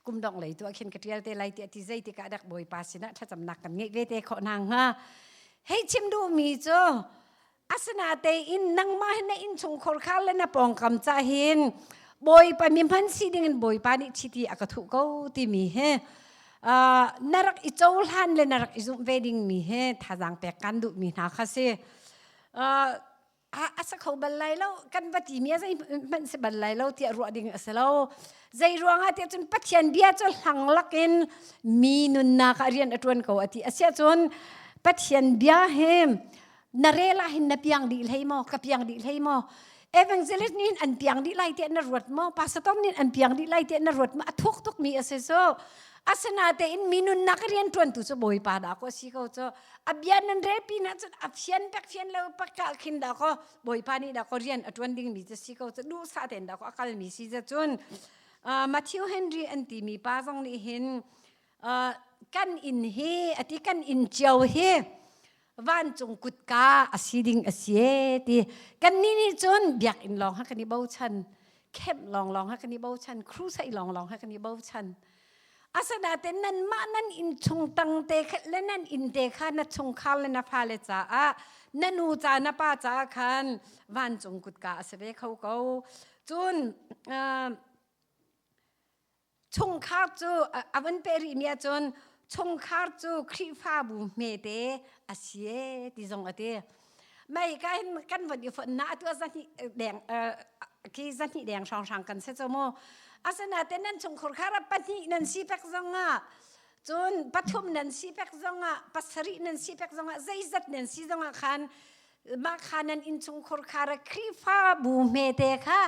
Kum dongh lei tu ah khin ka ṭial te lai tiah ti. Zeitikah dak Bawipa sinah thlacamnak kan ngeih ve te khawh hna hnga. Hei chim duhmi cu asinatein nangmah na innchungkhar kha le na pawngkam ca hin Bawipa mi hman si ding in Bawipa nih chiti a ka thuh ko timi he na rak i cohlan le na rak i zumh ve ding mi he thazaang pek kan duh mi hna kha si. A sa kho bal lai lo kan va ti mi a zei hmanh si bal lai lo tiah ruah ding a si lo. Zei ruangah tiah cun Pathian bia cu hlang lakin mi nunnak ah rian a ṭuan ko a ti. Asiah cun Pathian bia he na rel ah hin na piang dih hlei maw, ka piang dih hlei maw? Evangelist nih an piang dih lai tiah na ruat maw? Pastor nih an piang dih lai tiah na ruat maw? A thuk tuk mi a si. So asinatein mi nunnak rian ṭuantu cu Bawipa dah ko si ko cu. A bia nan rel pi na cun a fian pek fian lo pakka khin dah ko Bawipa nih dah ko rian a ṭuan ding mi cu si ko cu. Duhsah tein dah ko a kal mi si ca cun Matthew Henry an ti mi pa zong nih hin kan inn hi ati, kan inn cio hi vancung kutka a si ding a si e ti. Kannih nih cun biakinn lawng ha kan i bochan, camp lawng lawng ha kan i bochan, crusade lawng lawng ha kan i bochan. Asinain nanmah nan inn chung tang te le nan inn te kha na chungkhar le na fale caah, na nu ca na pa caah khan vancung kutka a si ve kho ko. Cun chungkhar cu a van pe rih mi ahcun chungkhar cu Khrihfabu hmete a si e ti zong a ti. Mei ka hin kan von i fonh na atu zahnih deng khi 200 deng hrawnghrang kan se cho mu. Asinain nan chungkhar khar pahnih nan si pek zong ah, cun pathum nan si pek zong ah, pasarih nan si pek zong ah, zeizat nan si zong ah khan mah kha nan innchungkhar khar Khrihfabu hmete kha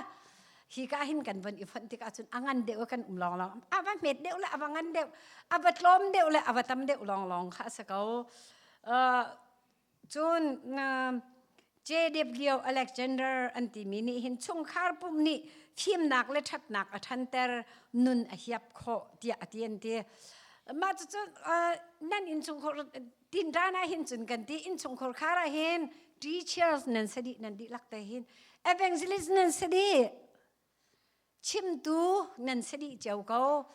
hi ka hin kan von i fonh tikah cun a ngan deuh kan um lawng lawng, a va hmet deuh le a va ngan deuh, a va tlawm deuh le a va tam deuh lawng lawng kha a si ko. Cun JW Alexander an timi nih hin chungkhar pum nih fimnak le ṭhatnak a ṭhanter, nun a hiap khawh tiah a ti an ti. Mah cucu nan innchungkhar tinṭan ah hin cun kan ti innchungkhar khar ah hin teachers nan si dih, nan dihlak te hin evangelist nan si dih. Chimtu nan si dih cio ko.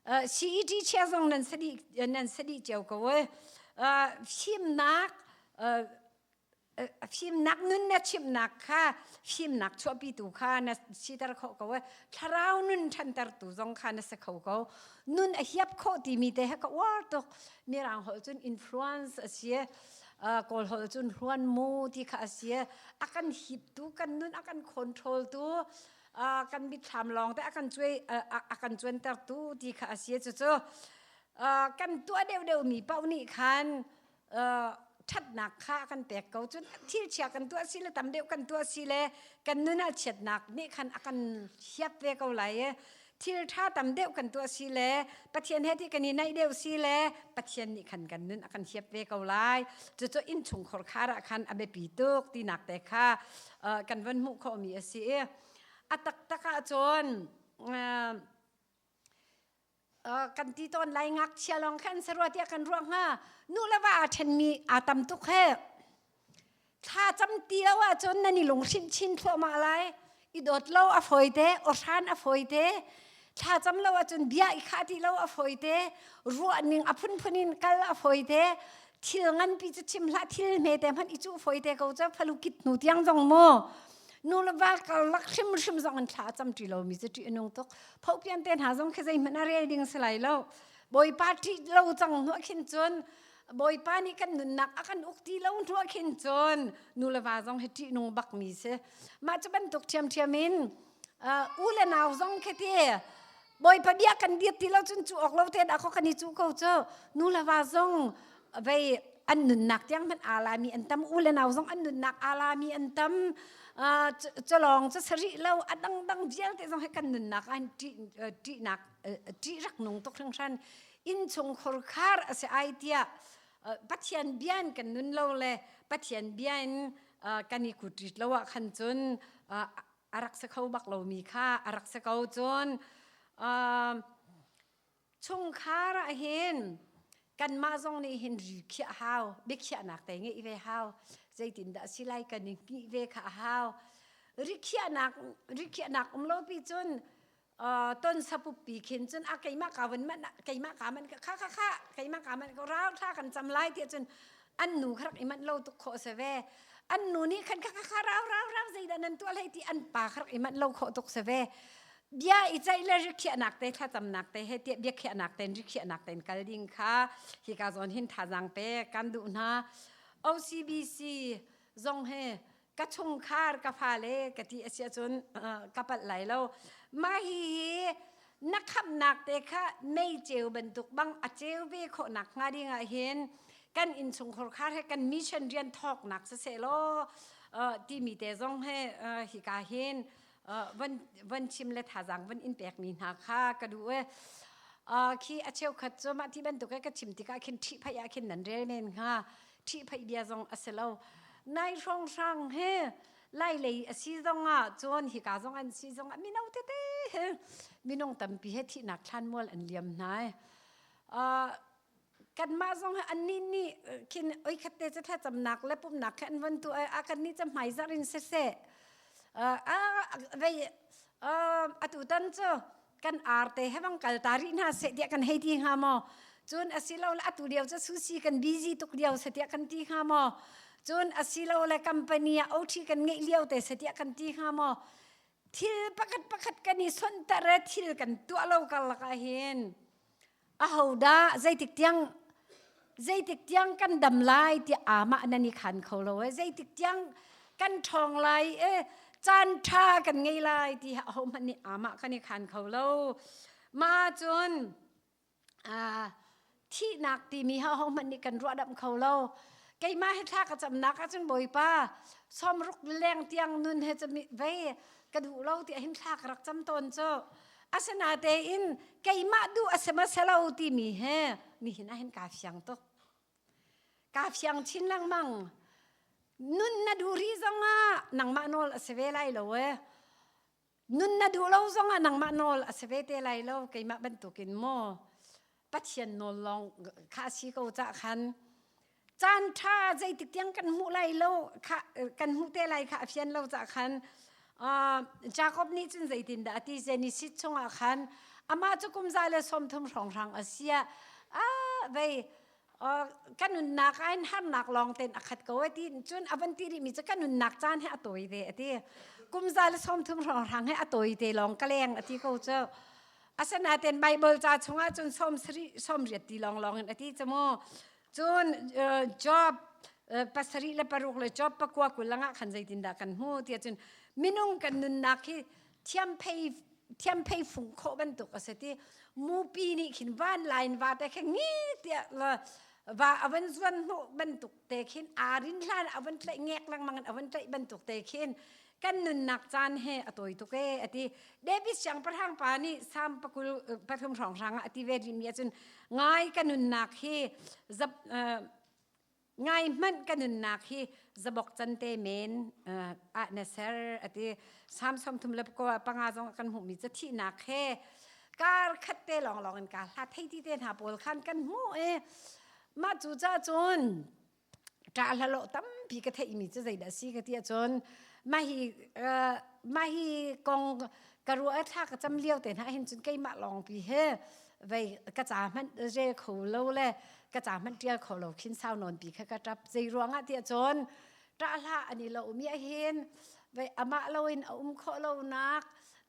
CET chia zong nan si dih nan si dih cio ko e. Fimnak fimnak nun na chimnak kha fimnak chuahpitu kha na siter khawh ko e. Thlarau nun ṭhantertu zong kha na si kho ko. Nun a hiap khawh timi te he ka uar tuk. Mirang holh cun influence a si. Kawl holh cun hluan mu ti kha a si. A kan hiptu kan nun a kan control tu kan mitthlam lawng te a kan cuai a kan cuantertu ti kha a si. Cucu kan tuah deuhdeuh mi paoh nih khan ṭhatnak kha a kan pek ko. Cun thil chia kan tuah si le tam deuh kan tuah si le kan nun ah chiatnak nih khan a kan hiap ve ko lai i thil ṭha tam deuh kan tuah si le Pathian he ti kan i naih deuh si le Pathian nih khan kan nun a kan hiap ve ko lai. Cucu innchungkhar khar ah khan a biapi tuk tinak te kha kan van hmuh khawhmi a si i a taktak ahcun kan ti tawn lai ngakchia lawng khan sarua tiah kan ruah hnga. Nu le va aa ṭhenmi aa tam tuk he. Thla cam ti lo ahcun nan i lunghrinh chin thluahmah lai. I dawt lo a fawi te, awhran a fawi te. Thla cam lo ahcun bia i khah ti lo a fawi te. Ruah ning a phunphun in kal a fawi te. Thil nganpi cu chim hlah, thil hmete hmanh i cuh fawi te ko cu falu kit hnu tiang zong mu. Nu le va karlak hrimhrim zong in thla a cam ṭi lomi cu ṭih a nung tuk. Phohpian te hna zong khi zeihmanh a rel ding si lai lo. Bawipa ṭih lo cang hnuah khin cun Bawipa nih kan nunnak a kan uk ti lo hnuah khin cun nu le va zong hi ṭihnung bakmi si. Mah cu bantuk ṭhiamṭhiam in u le nau zong khi ti Bawipa bia kan dir ti lo cun cu awk lo te dah kho kan i cu ko cu. Nu le va zong vei an nunnak tiang hmanh aa lami an tam, u le nau zong an nunnak aa lami an tam. Culawng cu sarih lo a dangdang vialte zong hi kan nunnak ah ṭihnak ṭih rak nung tuk hringhran. Innchungkhur khar a si ai tiah Pathian bia in kan nun lo le Pathian bia in kan i kutrit lo ah khan cun a rak si kho bak lomi kha a rak si ko. Cun chungkhar ah hin kanmah zong nih hin ri khiah hau, biakhiahnak te ngeih ve hau, zeitindah si lai kan i hngih ve kha a hau. Rikhiahnak rikhiahnak um lo pi cun ton sapupi khin cun a keimah ka van man keimah ka man kha kha kha keimah ka man ko rau thla kan cam lai ti cun an nu kha rak i manh lo tuk khawh se ve. An nu nih khan kha kha kha rau rau rau zeidah nan tuah hlei ti an pa kha rak i manh lo khawh tuk se ve. Bia i ceih le rikhiahnak te thlacamnak te he tiah biakhiahnak ten rikhiahnak ten kal ding kha hika zawn hin thazaang pe kan duh hna. OCBC zong he ka chungkhar ka fale ka ti a si ahcun ka palh lai lo. Mah hihi na khamhnak te kha mei ceu bantuk bang a ceu ve khawhnak hnga ding ah hin kan innchungkhar khar he kan mission rian thawknak siseh law timi te zong he hika hin van van chim le thazaang van in pekmi hna kha ka duh e. Khi a cheukhat cu mah ti bantuk ka chim tikah khin ṭhihphaih ah khin nan rel men hnga. Ṭhihphaih bia zong a si lo. Nai hrawnghrang he lai lei a si zong ah cun hika zong an si zong ah mino tete he minung tampi he thihnak thlanmual an liam hna. Kanmah zong annih nih khin oi khat te cu thlacamnak le pumnak kha an von tuah a kan nih cu hmaizarh in siseh a vei atu tan cu kan ar te he bang kal ta rih hna seh tiah kan hei ti hnga maw? Cun asilo le atu lio cu susi kan busy tuk lio se tiah kan ti hnga maw? Cun asilo le company ah OT kan ngeih lio te se tiah kan ti hnga maw? Thil pakhat pakhat kan i sonhter e thil kan tuah lo karlak ah hin ahodah zeitik tiang zeitik tiang kan dam lai ti amah nan i khan kho lo e, zeitik tiang kan ṭhawng lai e, caan ṭha kan ngei lai ti ahohmanh nih amah kan i khan kho lo. Ma cun thihnak timi ha ahohmanh nih kan ruahdamh kho lo. Keimah hi thla ka camnak ahcun Bawipa 60 leng tiang nun he vei ka duh lo ti hin thla ka rak cam tawn cu. Asinatein keimah duh a si ma si lo timi he nihin ah hin kaa fiang tuk. Kaa fiang chin lengmang. Nun na duh rih zongah nangmah nawl a si ve lai lo e. Nun na duh lo zongah nangmah nawl a si ve te lai lo. Keimah bantukin maw Pathian nawl lawng kha si ko cah khan caan ṭha zeitik tiang kan hmuh lai lo kha kan hmuh te lai kha a fian lo cah khan. Jakob nih cun zeitindah a ti Genesis chungah khan amah cu kum 130 hrawnghrang a si ah vei ka nunnak ah hin harnak lawng tein a khat ko a ti cun a van ti rihmi cu ka nunnak caan hi a tawi te a ti kum 130 hrawnghrang hi a tawi te lawng ka leng a ti ko cu asinain Bible ca chungah cun sawm sarih sawm riat ti lawng lawng in a ti cu mu Cun Job pasarih le paruk le Job pakua 20 langah khan zeitindah kan hmu tiah cun minung kan nunnak hi thiamphei thiamphei fung khawh bantuk a si ti mupi nih khin van lain va te khe ngi tiah va a van zuan hnawh bantuk te khin aa rin hlan a van tlaih ngek lengmang in a van tlaih bantuk te khin kan nunnak caan he a tawi tuk ee a ti David siangpahrang pa nih Salm pakul pathum hrawnghrang ah a ti ve rihmi ahcun ngai ka nunnak hi zap ngai hmanh ka nunnak hi zabok can te men ah na ser a ti Salm 33 le panga zong kan hmuhmi cu thihnak he kar khat te lawng lawng in ka hla thei ti te hna pawl khan kan hmuh i mah cu ca cun ṭah hlalawh tampi ka theihmi cu zeidah a si ka ti ahcun mah hi mah hi kong ka ruah thla ka cam lio te hna hin cun keimah lawngpi he vei ka ca hmanh rel kho lo le ka ca hmanh ṭial kho lo khin sau nawn pi kha ka ṭap zei ruangah ti ahcun ṭah hlah an i lo mi ahhin vei amah loin a um khawh lonak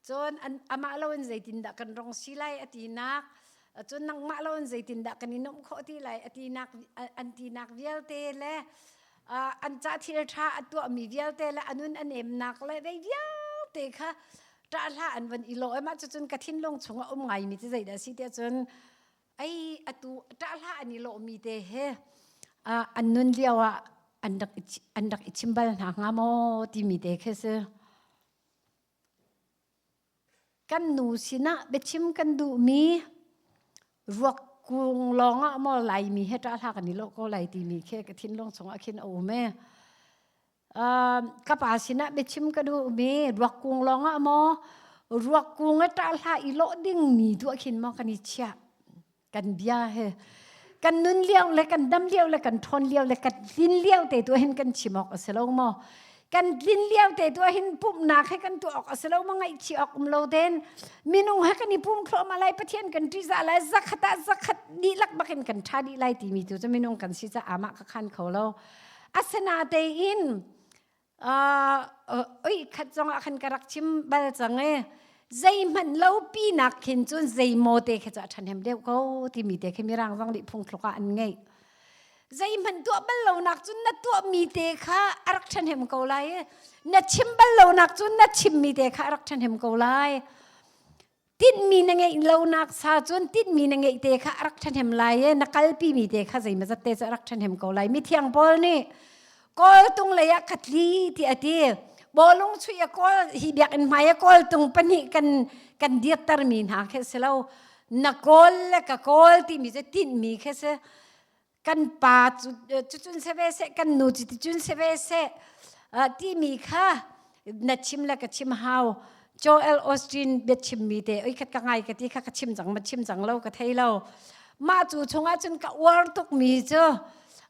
cun amah loin zeitindah kan rong si lai a tinak Cun nangmah lo in zeitindah kan i nuamh khawh ti lai a tinak an tinak vialte le an ca thil ṭha a tuahmi vialte le a nun a nemnak le vei vialte kha ṭah hlah an van i lawh i mah cucun ka thinlung chungah um ngaimi cu zeidah a si tiah cun ei atu ṭah hlah an i lawhmi te he an nun lio ah an rak an rak i chim bal hna hnga maw timi te khi si. Kan nu sinah biachim kan duhmi ruak kung lawngah maw Laimi he ṭah hlah kan i lawh ko lai timi khi ka thinlung chungah khin a um ee. Ka pa sinah biachim ka duhmi ruak kung lawngah maw ruak kung a ṭah hlah i lawh dingmi tu ah khin maw kan i chiah. Kan bia he kan nun lio le kan dam lio le kan ṭhawn lio le kan tlin lio te tu hin kan chim awk a si lo maw kan tlin lio te tu hin pumhnak he kan tuah awk a si lo maw ngaihchih awk um lo ten minung he kan i pum thluahmah lai Pathian kan ṭihzah lai zakhat ah zakhat dihlak bakin kan ṭha dih lai timi tu cu minung kan si caah amah ka khan kho lo asinatein oi khat zongah khan ka rak chim bal cang e zeihmanh lo pi nak khin cun zeimaw te khi cu a ṭhahnem deuh ko timi te khi mirang zong nih phungthluk ah an ngeih zeihmanh tuah bal lo nak cun na tuahmi te kha a rak ṭhahnem ko lai na chim bal lo nak cun na chimmi te kha a rak ṭhahnem ko lai Tinhmi na ngeih lonak sa cun tinhmi na ngeih te kha a rak ṭhahnem lai i na kalpimi te kha zeimawzat te cu a rak ṭhahnem ko lai. Mithiang Paul nih kawltung lei ah ka tli ti a ti. Bawlung chuih a kawl hi biakinn hmai a kawltung pahnih kan kan dirtermi hna khi si lo. Na kawl le ka kawl timi cu tinhmi khi si. Kan pa cu cucun si ve seh, kan nu cu ticun si ve seh timi kha na chim le ka chim hau. Joel Osteen biachimmi te oi khat ka ngai ka ti kha ka chim cang ma chim cang lo ka thei lo. Mah cu chungah cun ka uar tukmi cu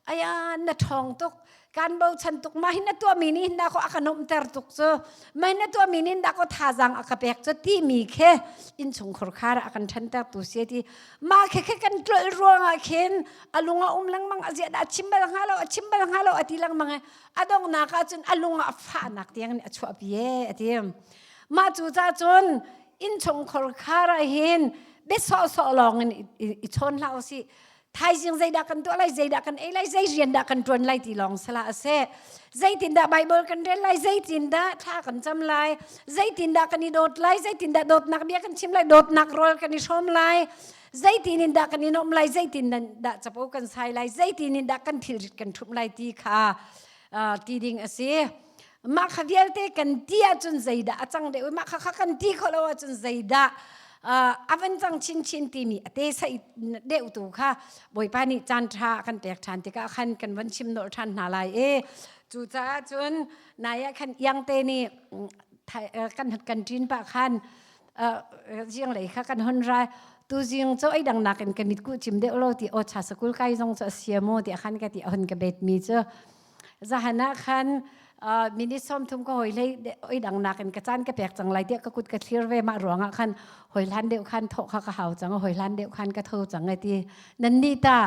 aya na ṭhawng tuk kan bochan tuk mah hin na tuahmi nih hin dah kaw a ka nuamhter tuk cu mah hin na tuahmi nih hin dah kaw thazaang a ka pek cu timi khi innchungkhar khar a kan ṭhanter tu si ti mah khi khi kan tlolh ruangah khin a lung a um lengmang a ziah dah a chim bal hnga lo a chim bal hnga lo a ti lengmang i a donghnak ah cun a lung ah fahnak tiang nih a chuahpi e a ti mah cu ca cun innchungkhar khar ah hin bia sawhsawh lawng in i chawn hlah usih thaizing zeidah kan tuah lai zeidah kan ei lai zei rian dah kan ṭuan lai ti lawng sala a si zeitindah Bible kan rel lai zeitindah thla kan cam lai zeitindah kan i dawt lai zeitindah dawtnak bia kan chim lai dawtnak rawl kan i hrawm lai zeitin in dah kan i nuam lai zeitin dah capo kan sai lai zeitin in dah kan thilrit kan ṭhumh lai ti kha ti ding a si mah kha vialte kan ti ahcun zeidah a cang deuh mah kha kha kan ti khawh lo ahcun zeidah a van cang chinchin timi a te sai deuh tu kha bawipa nih caan ṭha kan pek ṭhan tikah khan kan van chim nolh ṭhan hna lai i cucaah cun nai ah khan iangte nih kan kan ṭin pah khan zinglei kha kan hon ra tu zing cu ei dang nakin ka mit ku chim deuh lo ti aw cha sakul kai zong cu a sia mu ti khan ka ti a hon ka bet mi cu. Zahan ah khan minute 30 ka hoi hlei oi dang nakin ka caan ka pek cang lai tiah ka kut ka thlir ve. Mah ruangah khan hoi hlan deuh khan thawh kha ka hau cang, hoi hlan deuh khan ka tho cang ai ti. Nan nih ta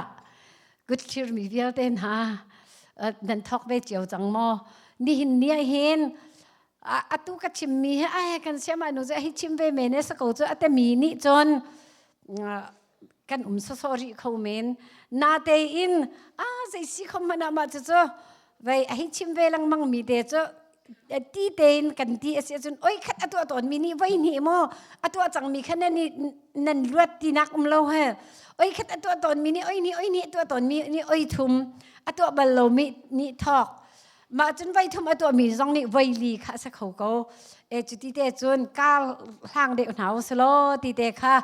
kut thlir mi vialte hna nan thawk ve cio cang maw? Nihin ni ah hin atu ka chimmi hi ai kan siam ah nu hi chim ve men e sako cu atemi nih cun kan um sawsawh rih kho men. Natein a zei si kho hmanh ah mah cucu vei a hi chim ve lengmang mi te cu ti tein kan ti a si ahcun oi khat a tuah tawn mi nih voi hnih maw a tuah cang mi kha nan nan luat tinak um lo he. Oi khat a tuah tawn mi nih oi hnih, oi hnih a tuah tawn mi nih oi thum, a tuah bal lo mi nih thawk mah cun voi thum a tuahmi zong nih voi li kha a si kho ko e. Cuti te cun kar hlang deuh hna u selaw ti te kha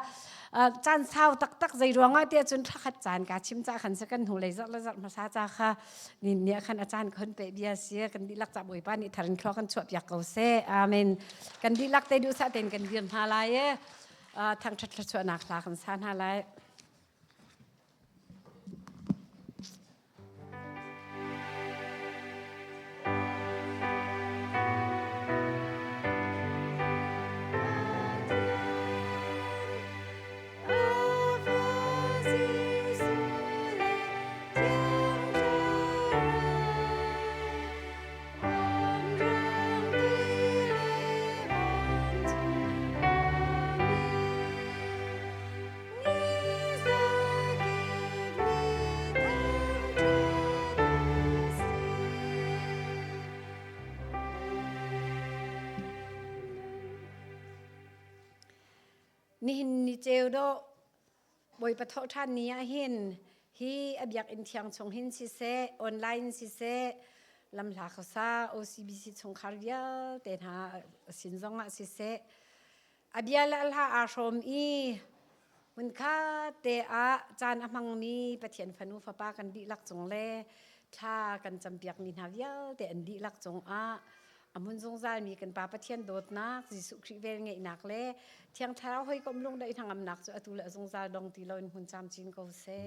caan sau taktak. Zei ruangah tiah cun thlakhat caan ka chim ca khan si kan hnu lei zarh le zarh hmasa ca kha ni nia khan a caan khon pe bia si. Kan dihlak ca Bawipa nih tharin thlua kan chuah piak ko seh. Amen. Kan dihlak te duh sa ten kan dir hna lai e, thangthat thluachuahnak hla kan sa hna lai. Nihin ni ceu dawh Bawipa thawh ṭhan ni ah hin hi a biakinn thiang chung hin siseh, online siseh, lamhla khuasa OCBC chungkhar vialte hna sin zongah siseh, a bia le a hla aa hrawm i hmunkhat te ah caan a hmangmi Pathian fanu fapa kan dihlak cung le thla kan campiakmi hna vialte an dihlak cungah a hmun zungzalmi kan Pa Pathian dawtnak, Jesuh Khrih velngeihnak le Thiang Thlarau hawikom lungdaih hnangamnak cu atu le a zungzal dong ti loin hmun camcin ko seh.